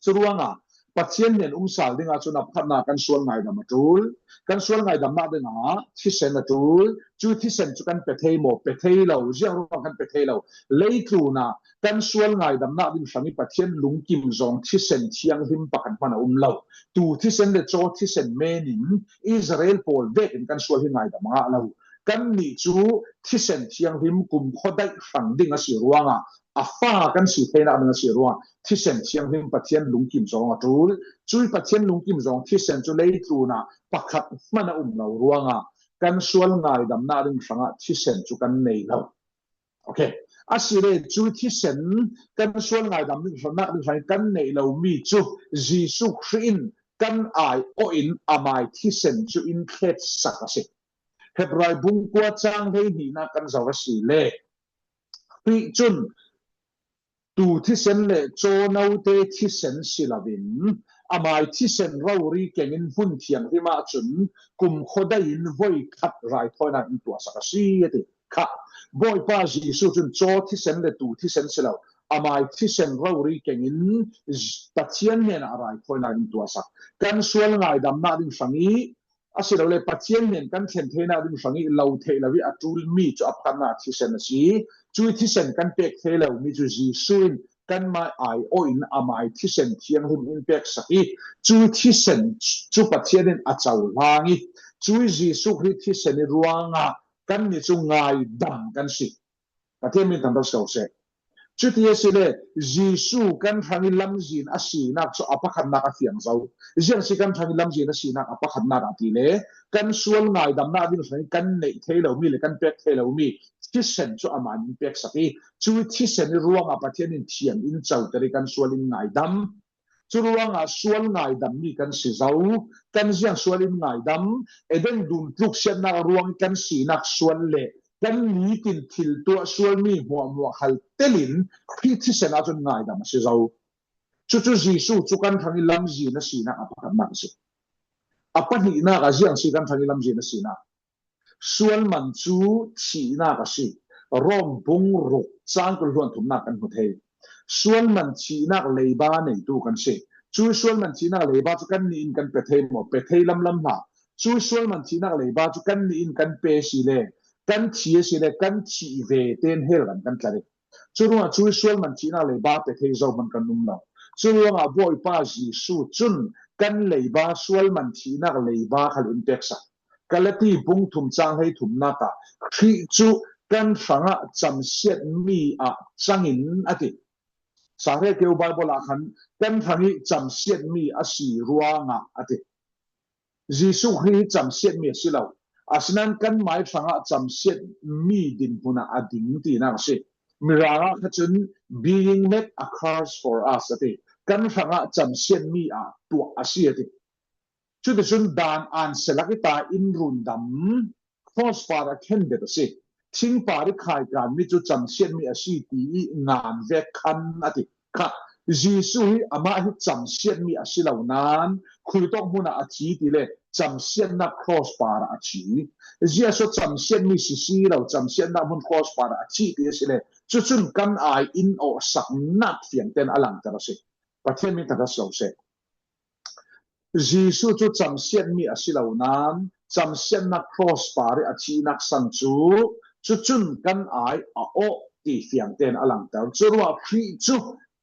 Churuangah Pathian hnen um sal ding ah chun a pakhatna kan sual ngaidam a tul. Kan sual ngaidamna ding ah thisen a tul. Chu thisen chu kan pe thei maw? Pe thei lo. Ziang ruang kan pe thei lo? Leitlun ah kan sual ngaidamna ding sang i Pathian lungkim zawng thisen thianghlim pakhat hman a um lo. Tu thisen le chaw thisen men in Israel pawl vekin kan sual hi ngaidam a ngah lo. Kanni chu thisen thianghlim kum khaw daih hrang ding a si ruangah, a fa kan si theihna ding a si ruangah, thisen thianghlim Pathian lungkim zawng a tul. Chu Pathian lungkim zawng thisen chu leitlun ah pakhat hman a um lo ruangah, kan sual ngaidamna ding sangah thisen chu kan nei lo. Okay. A si le chu thisen kan sual ngaidam ding sangah kan nei lo mi chu Jesu Khrih in kan ai awh in a mai thisen chu in thletsak a si. Hebrai bung kua chang hleihnih na kan zoh a si le, Khrih chun tu thisen le chaw noute thisen si lo in, a mai thisen rori keng in hmun thianghlim ah chun kum khaw daih in voi khat raithawina in tuahsak a si a ti. Kha, Bawipa Jesu chun chaw thisen le tu thisen si lo, a mai thisen rori keng in Pathian hnenah raithawina in tuahsak. Kan sual ngaidamna ding sang i A si lou leh Pathian nen kan thlen theihna ding sangin lou theih lou in a tul mi chu a pakhatna thisen a si. Chu thisen kan pek theih lou mi chu Jesu in kan mai ai awh in a mai thisen thianghlim in peksak hi. Chu thisen chu Pathian in a chauhlang hi. Chu Jesu Khrist thisen i ruang a kan ni chu ngaidam kan si. Pathian min thangtat sak sek. Chuti a si leh, Jesu kan sangin lamzin a sinak chu a pakhatna a fiang zou. Ziang si kan sangin lamzin a sinak a pakhatna a ti leh, kan sual ngaidamna ding sangin kan neih theih lou mi leh kan pek theih lou mi thisen chu a mai in peksak hi. Chu thisen i ruang a Pathian in thiang in chauh teri kan sual in ngaidam. Chu ruang a sual ngaidam mi kan si zou, kan ziang sual in ngaidam, Eden dun tluk siatna ruang kan sinak sual leh, kan nitin thil tuah sual mi muahmuah khal telin, Khrist thisen a chun ngaidam a si zou. Chu chu Jesu chu kan sangin lamzin a sinak a pakhatna a si. A pahnina a ziang si kan sangin lamzin a sinak. Sual man chu thihna a si. Rom bung ruk chang kul hluan thumna kan hmu thei. Sual man thihna leiba neitu kan si. Chu sual man thihna leiba chu kan nitin kan pe thei maw, pe thei lamlam hla. Chu sual man thihna leiba chu kan nitin kan pe si leh, kan thi a si leh, kan thih ve ten hell kan kan tla ding. Chu ruang a chu sual man thihna leiba pe thei zou man kan um lou. Chu ruang a Bawipa Jesu chun kan leiba sual man thihna leiba khal in peksak. Galati bung thum chang hleithumna ah, Khrist chu kan sangin chamsiat mi a chang in a ti. Sahre keu Bible a khan kan sangin chamsiat mi a si ruang a a ti. Jesu Khrist chamsiat mi a si lou. Asinan kan mai sangin chamsiat mi dinhmun a a ding tina a si. Mirang a kha chun being made a curse for us a ti. Kan sangin chamsiat mi a tuah a si a ti. Chuti chun dan an selak i ta in rundam, cross par a khen bet a si. Thing par i khaikan mi chu chamsiat mi a si ti i ngan vek khan a ti. Kha, Jesu hi amah hi chamsiat mi a si lou nan, khuitawk hmun a a thi ti leh, chamsiatna cross par a a thi. Jesu chamsiat mi si si lou, chamsiatna hmun cross par a a thi ti a si leh, chu chun kan ai in awh sak nak fiang ten a langter a si. Pathian min thangtat sak sek. Jesu chu chamsiat mi a si lou nan, chamsiatna cross par a a thinak san chu, chu chun kan ai a awh ti fiang ten a langter. Chu ruang a Khrist chu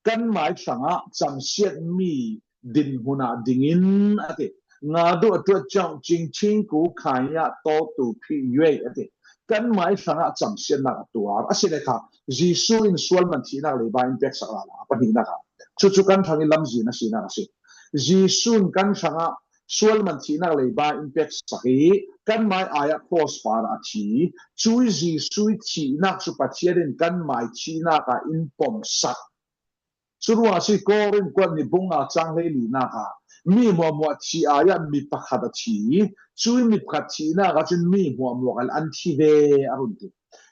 kan mai sangin chamsiat mi dinhmun a ding in a ti. Nga du a tuat chang ching ching ku khaya to tu phi yue a ti. Kan mai sangin chamsiatna a tuar. A si leh kha, Jesu in sual man thihna leiba in peksak lala, a pahnina kha. Chu chu kan sangin lamzin a sinak a si. Jesu in kan sangin sual man thihna leiba in peksak hi, kan mai ai a cross par a a thi. Chu Jesu thihna chu Pathian in kan mai thihna a in pomsak. Chu ruang a si Korin kuat ni bung nga chang hleilina ah, mi muahmuah thi ai a mi pakhat a thi. Chu mi pakhat thihna ah chun mi muahmuah khal an thi ve a run ti.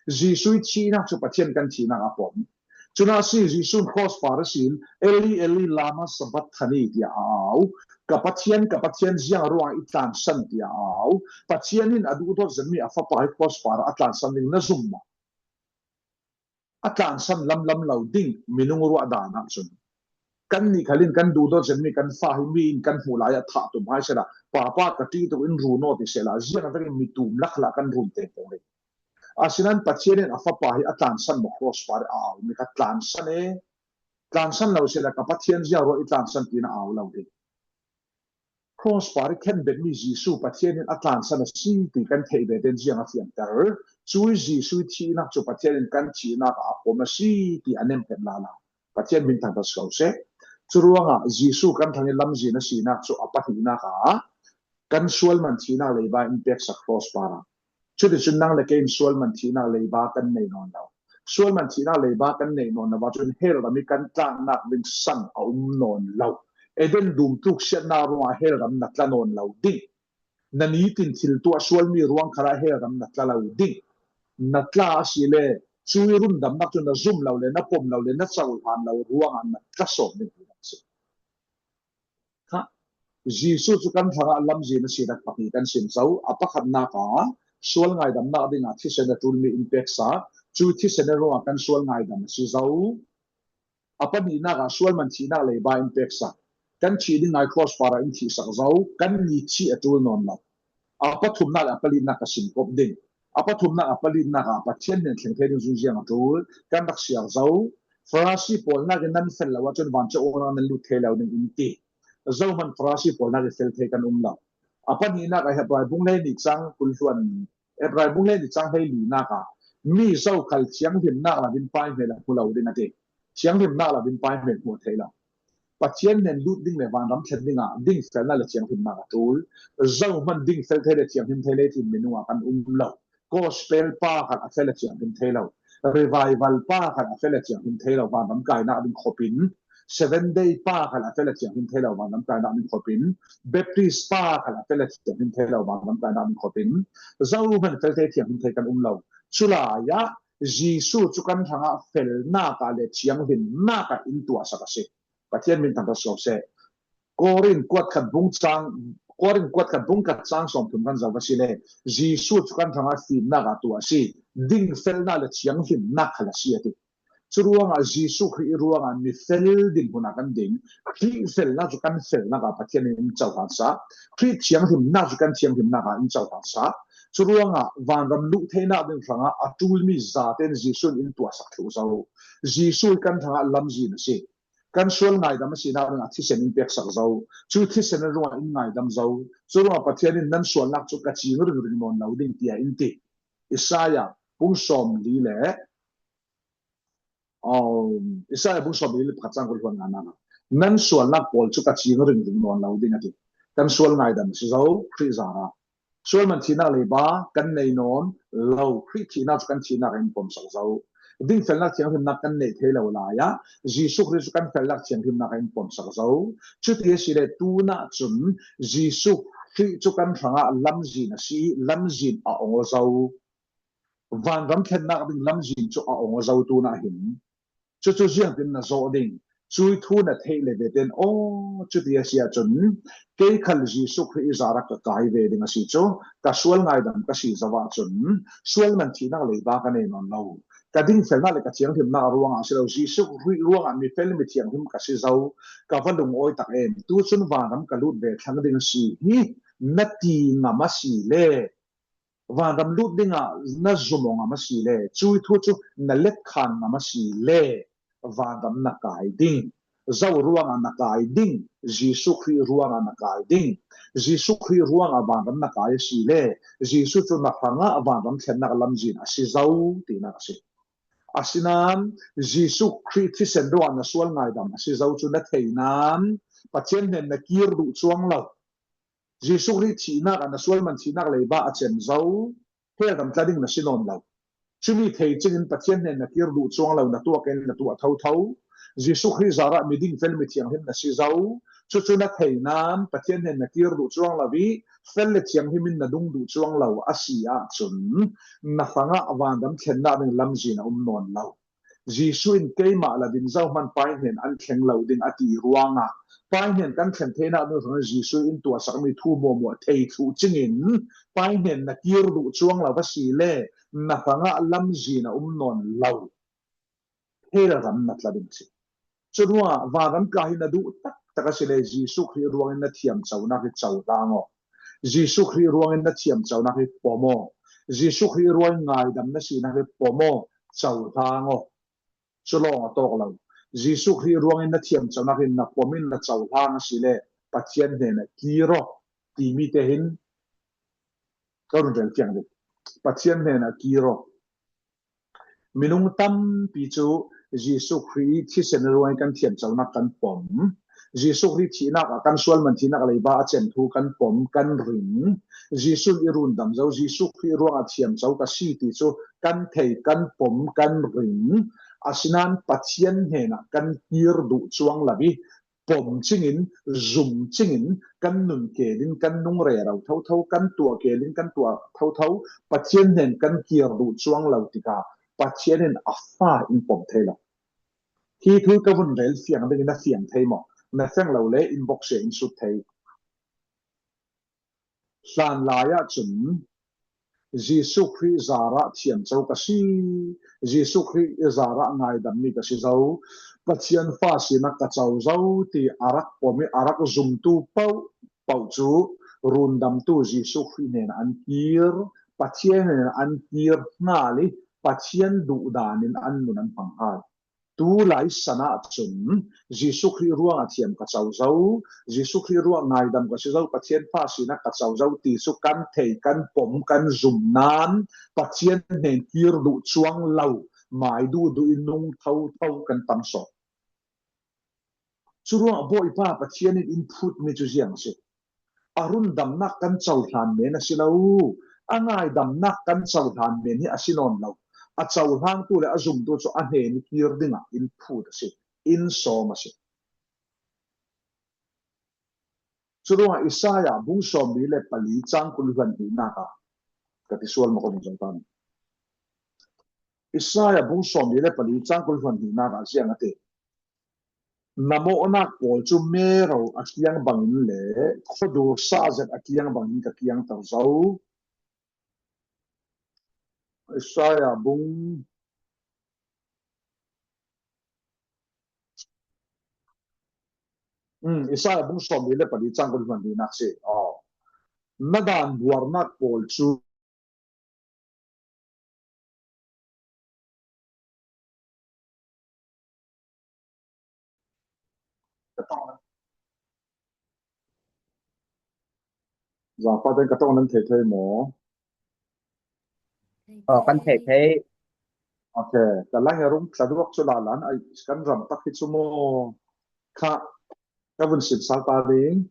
Jesu thihna chu Pathian kan thihna a pom. Chuna si Jesu cross par a sin, Eli, Eli, lama sabachthani ti a au. Ka Pathian, ka Pathian, ziang ruang i tlansan ti a au. Pathian in a duhdawt zen mi a fapa hi cross par a tlansan ding na zum maw. A tlansan lamlam lou ding, minung ruah dan ah chun. Kan nih khalin kan duhdawt zen mi kan fa hi mi in kan hmuh lai a thah tum hai sela, papa ka ti tu in ru nawn ti sela, ziang a takin mi tum lak lah kan run tengteng leh. Asinan Pathian in a fapa hi a tlansan maw cross par a au, mi kha tlansan e. Tlansan lou sela ka Pathian ziang ruang i tlansan tina au lou ding. Cross par i khen bet mi Jesu Pathian in a tlansan a si ti kan theih ve den ziang a fiangter. Chu Jesu thihna chu Pathian in kan thihna a pom a si ti a nem het lala. Pathian min thangtat sak sek. Chu ruang a Jesu kan sangin lamzin a sinak chu a pahnina ah, kan sual man thihna leiba in peksak cross par a. Chuti chun nang leh kei in sual man thihna leiba kan nei nawn lou. Sual man thihna leiba kan nei nawn lou a chun hell ram i kan tlakna ding san a um nawn lou. Eden dun tluk siatna ruang a hell ram na tla nawn lou ding. Na nitin thil tuah sual mi ruang khal ah hell ram na tla lou ding. Na tla a si leh, chu i rundamna chu na zum lou leh, na pom lou leh, na chauh lou ruang a na tla sawm ding. Kha, Jesu chu kan sangin lamzin a sinak pahnih kan sim zou, a pakhatna kha, sual ngaidamna ding a thisen a tul mi in peksak, chu thisen a ruang a kan sual ngaidam a si zou. A pahnina kha sual man thihna leiba in peksak, kan thih ding a cross par a in thihsak zou, kan ni thih a tul nawn lou. A pathumna leh a palinak ka sim kop ding. A pathumna a palinak ah Pathian nen thleng thei ding zungziang a tul kan rak siar zou. Pharisee pawl nak in nan fel lou a chun vanchia awlnga nan lut thei lou ding in ti. Zohman Pharisee pawl nak in fel thei kan um lou. A paninak ah Hebrai bung hleili chang kul hluan, Hebrai bung hleili chang hleilinak ah mi zokhal thianghlimna la din Pai hmel a hmu lou ding a ti. Thianghlimna la din Pai hmel hmu thei lou. Pathian nen lut ding leh vanram thlen ding a dingfelna leh thianghlimna a tul. Zohman dingfel thei leh thianghlim thei leh thim minung a kan um lou. Gospel pa khat a fel leh thianghlim thei lou. Revival pa khat a fel leh thianghlim thei lou. Vanram kaina ding khopin. Seven Day pa khat a fel leh thianghlim thei lou. Vanram kaina ding khopin. Baptist pa khat a fel leh thianghlim thei lou. Vanram kaina ding khopin. Zohman fel thei thianghlim thei kan um lou. Chulai a Jesu chu kan hrang a felna ka leh thianghlimna ka in tuahsak a si. Pathian min thangta sawm seh. Korin kuat khat bung chang, Korin kuat khat bung khat chang sawmthum kan zou a si leh, Jesu chu kan hrang a felna ka tuah a si, dingfelna leh thianghlimna kha la si a ti. Churuang a Jesu Khrih ruang a mi fel ding hun a kan ding, Khrih felna chu kan felna ka Pathian in chauh han sa, Khrih thianghlimna chu kan thianghlimna ka in chauh han sa. Churuang a vanram lut theina ding hrang a a tul mi zaten Jesu in tuahsak thei zou. Jesu kan hrang a lamzin a si. Kan sual ngaidam a sihna ding a thisen in peksak zou. Chu thisen ruang in ngaidam zou. Churuang a Pathian in nan sual nak chu ka ching ringring nawn lou ding ti a in ti. Isaiah bung sawmli leh, um, Isaiah bung sawmli leh pakhat chang kul hluan nga na. Nan sual nak pawl chu ka ching ringring nawn lou ding a ti. Kan sual ngaidam a si zou, Khrih zara. Sual man thihna leiba kan nei nawn lou, Khrih thihna chu kan thihna ka in pomsak zou. Dingfelna thianghlimna kan nei thei lou lai a, Jesu Khrih chu kan felna thianghlimna ka in pomsak zou. Chuti a si leh tuna chun Jesu Khrih chu kan hrang a lamzin a si, lamzin a ong zou. Vanram thlenna ding lamzin chu a ong zou tuna hin. Chu chu ziangtin na zoh ding. Chu thu na theih leh ve ten, aw, chuti a si a chun, kei khal Jesu Khrih zara ka kai ve ding a si chu, ka sual ngaidam ka si zou a chun, sual man thihna leiba ka nei nawn lou. Ka dingfelna leh ka thianghlimna ruang a si lou, Jesu Khrih ruang a mi fel mi thianghlim ka si zou, ka va lungawi tak em. Tu chun vanram ka lut ve thlang ding a si hi, na ti ngam a si leh, vanram lut ding a na zumawng ngam a si leh, chu thu chu na let khan ngam a si leh, vanram na kai ding. Zou ruang a na kai ding, Jesu Khrih ruang a na kai ding. Jesu Khrih ruang a vanram na kai a si leh, Jesu chu na hrang a vanram thlenna lamzin a si zou tina a si. Asinan, Jesu Khrih thisen ruang a na sual ngaidam a si zou chu na thei nan, Pathian nen na kir duh chuang lou. Jesu Khrih thihna ka na sual man thihna leiba a chem zou, hel dam tla ding na si nawn lou. Chumi thei chingin Pathian nen na kir duh chuang lou, na tuah ken na tuah thouthou. Jesu Khrih zara mi dingfel mi thianghlim na si zou. Chu chu na thei nan Pathian nen na kir duh chuang lou hi, fel leh thianghlim in na dung duh chuang lou a si a chun, na hrang a vanram thlenna ding lamzin a um nawn lou. Jesu in keimah la din zohman Pai nen an thleng lou ding a ti ruang a, Pai nen kan thleng theihna ding hrang Jesu in tuahsak mi thu muahmuah thei thu chingin, Pai nen na kir duh chuang lou a si leh, na hrang a lamzin a um nawn lou. Hel ram na tla ding si. Chu ruang a vanram kai hi na duh taktak a si leh, Jesu Khrih ruang in na thiam chauhna hi chauh hlang aw. Jesu Khrih ruang in na thiam chauhna hi pom aw. Jesu Khrih ruang in ngaidam na sihna hi pom aw, chauh hlang aw. Chu lawng a tawk lou. Jesu Khrih ruang in na thiam chauhna hi na pom in na chauh hlang a si leh, Pathian nen na kir aw. Ti mi te hin, ka run rel kiang ding. Pathian nen na kir aw. Minung tampi chu Jesu Khrih thisen ruang in kan thiam chauhna kan pom. Jesu Khrih thihna ka kan sual man thihna leiba a chem thu kan pom, kan ring. Jesu i run dam zou, Jesu Khrih ruang a thiam chauh ka si ti chu kan thei, kan pom, kan ring. Asinan Pathian nen na kan kir duh chuang lou hi, pom chingin, zum chingin, kan nun kel in, kan nung rerau thouthou, kan tuah kel in, kan tuah thouthou, Pathian nen kan kir duh chuang lou tik a, Pathian in a fa in pom thei lou. Hi thu ka vun rel fiang ding in na fiang thei maw? Na fiang lou leh inbox ah in sut thei. Hlan lai a chun, Jesu Khrih zara thiam chauh ka si, Jesu Khrih zara ngaidam mi ka si zou, Pathian fa sihna ka chauh zou ti a rak pom i a rak zumtu pau, pau chu, Rundamtu Jesu Khrih nen an kir, Pathian nen an kir ngal i, Pathian duhdan in an nun an pang hai. Tulai san ah chun, Jesu Khrih ruang a thiam ka chau zou, Jesu Khrih ruang ngaidam ka si zou, Pathian pha sihna ka chau zou ti chu kan thei, kan pom, kan zum nan, Pathian nen kir duh chuang lou, mai duhduh in nung thouthou kan tam sawm. Churuang Bawipa Pathian in in phut mi chu ziang si. A rundamna kan chauhlan men a si lou. A ngaidamna kan chauhlan men hi a si nawn lou. A chauhlangtu leh a zumtu chu a nen kir ding a in phut a si. In sawm a si. Churuang Isaiah bung sawmli leh pali chang kul leh hihna ah. Ka ti sual ma kon zong tan. Isaiah bung sawmli leh pali chang kul leh hihna ah ziang a te. Na mohnak pawl chu merau a kiang bangin leh, khodur sa zet a kiang bangin ka kiang tar zou. Isaiah bung, hmm, Isaiah bung sawmli leh pali chang kul leh hihna ah si. Oh. Na dan buarnak pawl chu Zangpa ten ka tawng nan thei thei maw? Aw, kan thei thei. Ok, ka lang a rung tla duak chu la lan ai kan ram tak hi chu maw? Kha, ka vun sim sal ta ding.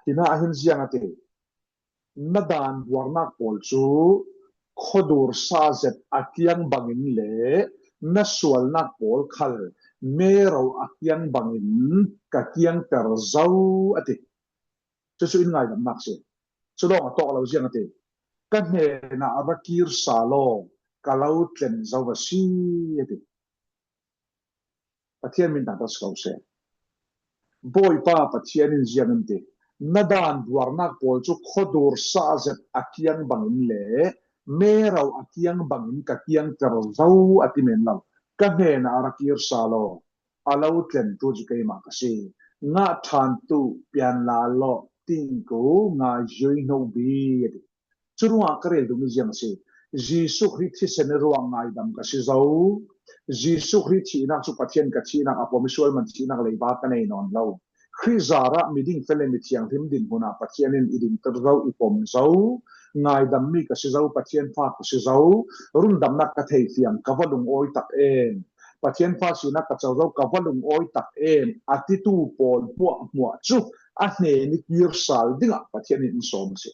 Hihna ah hin ziang a te. Na dan buarnak pawl chu khodur sa zet a kiang bangin leh, na sualnak pawl khal merau a kiang bangin ka kiang tar zou a ti. Chu chu in ngaidamna si. Chu dong a tawk lou ziang a te. Ka nen a ra kir sal aw, ka lou tlen zou a si a ti. Pathian min tangtak sak seh. Bawipa Pathian in ziang in ti. Na dan buarnak pawl chu khodur sa zet a kiang bangin leh, merau a kiang bangin ka kiang tar zou a ti men lou. Ka nen a ra kir sal aw, a lou tlentu chu keimah ka si. Ngah thantu pian la lou ting ko nga yoi no bi a ti. Churuang ka rel ding ziang si. Jesu Khrih thisen ruang ngaidam ka si zou. Jesu Khrih thihnak chu Pathian ka thihnak a pom i sual man thihnak leiba ka nei nawn lou. Khrih zara miding fe leh mithianghlim dinmun ah Pathian in i ding tar zou i pom zou. Ngaidam mi ka si zou, Pathian pha ka si zou. Rundamna ka thei fiang ka va lungawi tak em. Pathian pha sihna ka chau zou ka va lungawi tak em. A titu pawl muahmuah chu a nen i kir sal ding a Pathian in sawm si.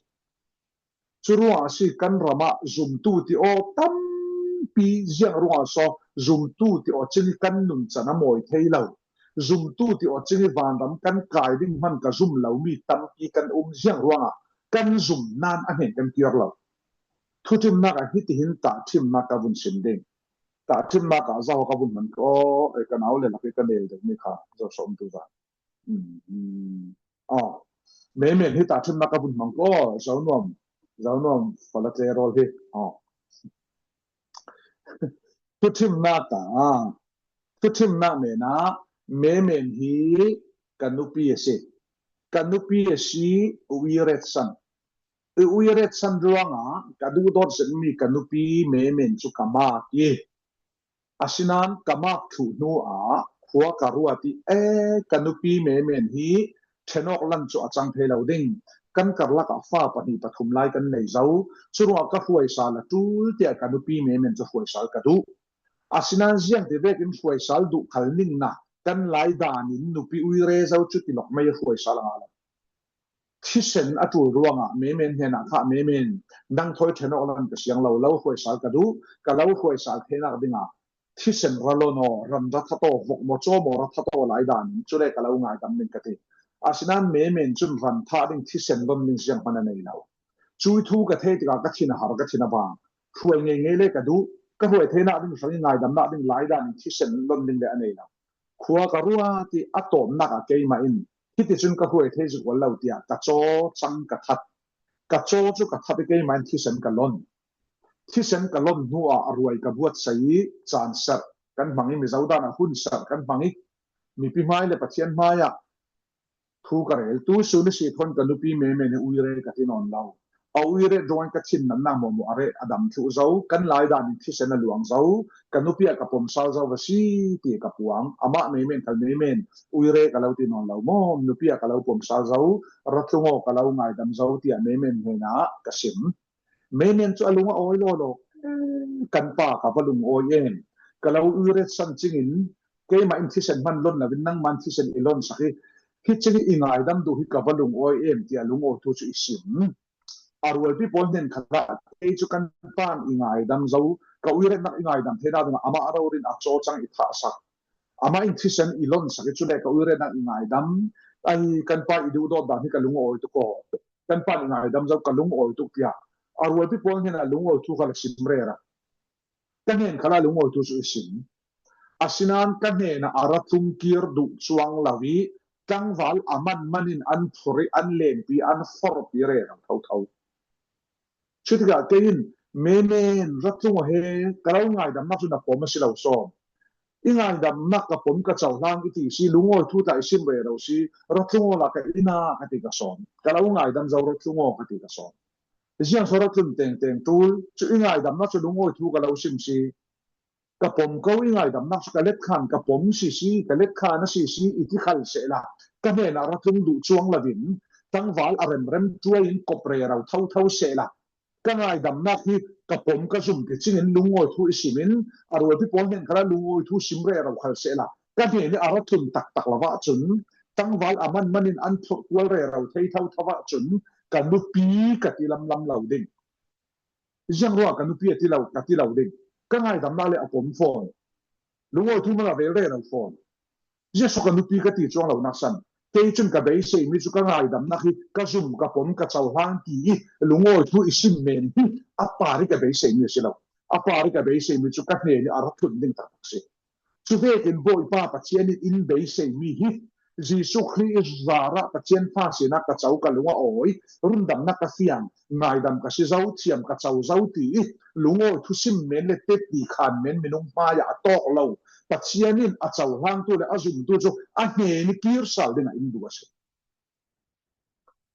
Churuang a si kan ram ah zumtu ti aw tampi ziang ruang a saw zumtu ti aw ching kan nunchan a mawi thei lou. Zumtu ti aw ching vanram kan kai ding man ka zum lou mi tampi kan um ziang ruang a kan zum nan a nen kan kir lou. Thuthimnak ah hiti hin tahthimnak ka vun sim ding. Tahthimnak ah zau ka vun man ko, e ka nau leh lak i ka nel deuh mi kha, zau sawm tu va. Hmm, hmm. Aw. Memen hi tahthimnak ka vun mang ko, zau nuam. Zau nuam, pala te rol hi. Aw. Thuthimnak ah. Thuthimnak men ah, memen hi ka nupi a si. Ka nupi a si, ui ret san. Ui ret san ruang a, ka duhdawt zet mi ka nupi memen chu ka mak i. Asinan ka mak thu nu a, khua ka ruat i, e, ka nupi memen hi, thenawk lan chu a chang thei lou ding. Kan karlak ah fa pahnih pathum lai kan nei zou. Churuang ka hruai sal a tul tia ka nupi memen chu hruai sal ka duh. Asinan ziang ti vek in hruai sal duh khal ning na, kan lai dan in nupi ui re zou chu ti lawk mai hruai sal a ngal. Thisen a tul ruang a, memen nen a kha memen, nang thoi thenawk lan ka siang lou, lou hruai sal ka duh, ka lou hruai sal theinak ding a. Thisen ra lon aw, ran ra that aw, vok maw chaw maw ra that aw lai dan in, chu leh ka lou ngaidam ding ka ti. Asinan memen chun ran thah ding thisen lon ding ziang man a nei lou. Chu thu ka thei tik a ka thin a har ka thin a vang. Hruai ngeingei leh ka duh, ka hruai theinak ding sang i ngaidamna ding lai dan in thisen lon ding leh a nei lou. Khua ka ruat i a tawpna ah keimah in, hiti chun ka hruai thei zuk lou tia, ka chaw chang ka that. Ka chaw chu ka that i keimah in thisen ka lon. Thisen ka lon nu a a ruai ka buat sa i chan ser kan hmang i, Mizo dan a hun ser kan hmang i. Mipi hmai leh Pathian hmai ah Thu ka rel, tu sun ni si thon ka nupi Memen hi uire ka ti nawn lou. A uire drawing ka thin nan na mo mo are a dam thu zo, kan lai dan in thisen a luang zo, ka nupi a ka pom sal zo va si ti ka puang, amah Memen kal Memen, uire ka lou ti nawn lou mo, nupi a ka lou pom sal zo, ratlung aw ka lou ngaidam zo ti a Memen hena ka sim. Memen chu a lung a awi lolo, kan pa ka va lung awi em. Ka lou uire san chingin, keimah in thisen man lon la vin nangman thisen i lon sak hi. Hi chingin i ngaidam duh hi ka va lung awi em ti a lung awi thu chu i sim. A rualpi pawl hnen khat ah, kei chu kan pan i ngaidam zo, ka uire nak i ngaidam theihna ding a amah a raurin a cho chang i thah sak. Amah in thisen i lon sak hi chu le ka uire nak i ngaidam, ai kan pa i duh dawt dan hi ka lung awi tu ko. Kan pan i ngaidam zo ka lung awi tu pia. A rualpi pawl hnen a lung awi thu kha la sim rera. Ka hnen khat ah lung awi thu chu i sim. Asinan ka hnen a ratlung kir duh chuang lou hi, tlangval a man man in an phuri, an lenpi, an forpi rerang thau thau. Chuti ka kei in, Memen ratlung aw he, ka lou ngaidam nak chu na pom a si lou sawm. I ngaidam nak ka pom ka chauhlang i ti si, lung awi thu ta i sim rerau si, ratlung aw la ka ina ka ti ka sawm. Ka lou ngaidam zo ratlung aw ka ti ka sawm. Ziang so ratlung teng teng tul, chu i ngaidam nak chu lung awi thu ka lou sim si. Ka pom ko i ngaidam nak chu ka let khan ka pom si si, ka let khan a si si, i ti khal seh la. Ka hnen a ratlung duh chuang lou vin, tlangval a rem rem tuai in kop rerau thau thau seh la. Ka ngaidam nak hi ka pom ka zum ti chingin lung awi thu i simin, a rualpi pawl hnen khat ah lung awi thu sim rerau khal seh la. Ka hnen a ratlung tak tak lou va chun, tlangval a man man in an phur kual rerau thei thau thau va chun, ka nupi ka ti lam lam lou ding. Ziang rua ka nupi a ti lou, ka ti lou ding. Ka ngaidam nak le a pom phone. Lung awi thu man a vel rerau phone. Ziang so ka nupi ka ti chuang lou nak san. Kei chun ka beisei mi chu ka ngaidam nak hi, ka zum ka pom ka chauhlang ti i lung awi thu i sim men hi. A pari ka beisei mi si lou. A pari ka beisei mi chu ka hnen a ratlung ding tak tak si. Chu vekin Bawipa Pathian in in beisei mi hi, Jesu Khrist zara Pathian pha sina ka chau ka lung a awi, rundamna ka fiang, ngaidam ka si zo, thiam ka chau zo ti i, lung awi thu sim men le teti khan men minung hmai a a tawk lou. Pathian in a chauhlang tu le a zum tu chu a hnen i kir sal ding a in duh a si.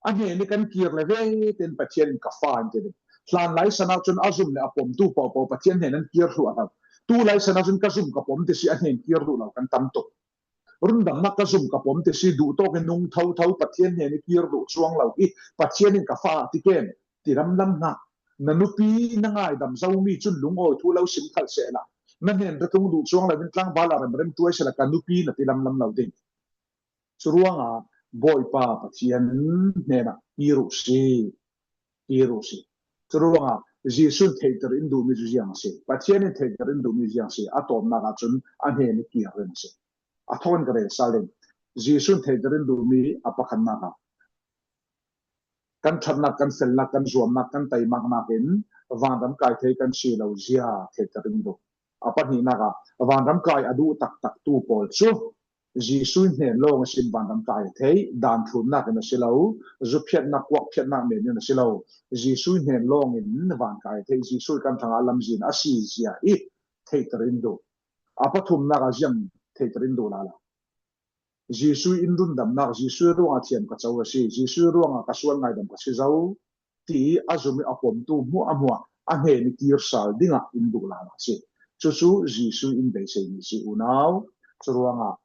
A hnen i kan kir le ve ten Pathian in ka fa in ti ding. Hlan lai sana chun a zum le a pom tu pau pau Pathian hnen an kir hluah hlau. Tu lai sana chun ka zum ka pom ti si a hnen kir hluah lou kan tam tuk. Rundamna ka zum ka pom ti si duh tawk in nung thau thau Pathian hnen i kir duh chuang lou hi Pathian in ka fa ti ken ti lam lam na. Na nupi na ngaidam zo mi chun lung awi thu lou sim khal seh la. Na hnen ratlung duh chuang lou vin tlangval a rem rem tuai seh la ka nupi na ti lam lam lou ding. Churuanga Bawipa Pathian hnena kir uh si, kir uh si. Churuanga Jesu'n theihtir in duh mi chu ziang si. Pathian in theihtir in duh mi ziang si. A tawpna ah chun a hnen i kir ding si. A thawk in ka rel sal ding. Jesu'n theihtir in duh mi a pakhatna ah, kan thatna, kan felna, kan zuamna, kan taimakna in vanram kai thei kan si lou zia theihtir in duh. A pahnihna ah, vanram kai a duh taktak tu pawl chu Jesu hnen lawng a sin vanram kai thei, dan thumna in a si lou, zu phiatna, kuak phiatna men in a si lou. Jesu hnen lawng in van kai thei, Jesu kan thangah lamzin a si zia i theihtir in duh. A pathumna ah ziang theihtir in duh lala. Jesu in rundamna, Jesu ruangah thiam ka chau a si, Jesu ruangah ka sual ngaidam ka si zo, ti a zum i a pom tu hmuahhmuah a hnen i kir sal ding a in duh lala si. Chuchu Jesu in beisei mi si unau. Churuanga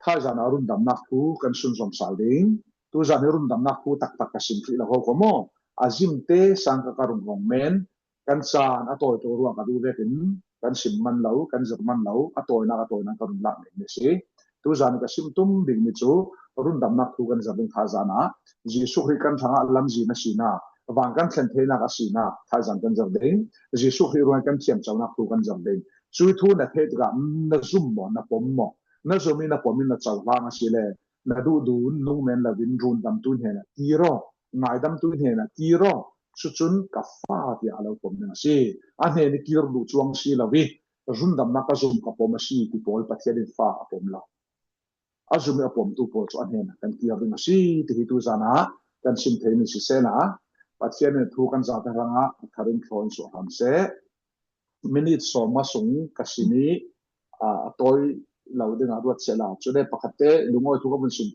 thaizan a rundamna thu kan sunzom sal ding. Tuzan i rundamna thu taktak ka sim thei lou hou ko maw. A zimte sang ka ka rung rong men, kan chan a tawi tou ruang a duh vekin kan sim man lou, kan zir man lou, a tawina, a tawina ka run lak men ni si. Tuzan ka sim tum ding mi chu rundamna thu kan zir ding thaizan a. Jesu Khrist kan thangah lamzin a sina, van kan thlen theihna a sina, thaizan kan zir ding. Jesu Khrist ruang kan thiam chauhna thu kan zir ding. Chu thu na theih tikah na zum maw, na pom maw, na zum i na pom i na chauhlang a si le, na duhduh in nungmen lou in rundamtu hnena kir aw, ngaidamtu hnena kir aw, chuchun ka fa tia a lou pom ding a si. A hnen i kir duh chuang si lou i, rundamna ka zum ka pom a si ti pawl Pathian in fa a pom lou. A zum i a pom tu pawl chu a hnen kan kir ding a si ti hi tuzan a kan sim thei ni sisela, Pathian in thu kan zate rangah a tharin thlon suah ham se. Minute sawm a sung ka sim i, a, a tawi lou ding a ruat sela. Chule pakhatte lungawi thu ka vun sim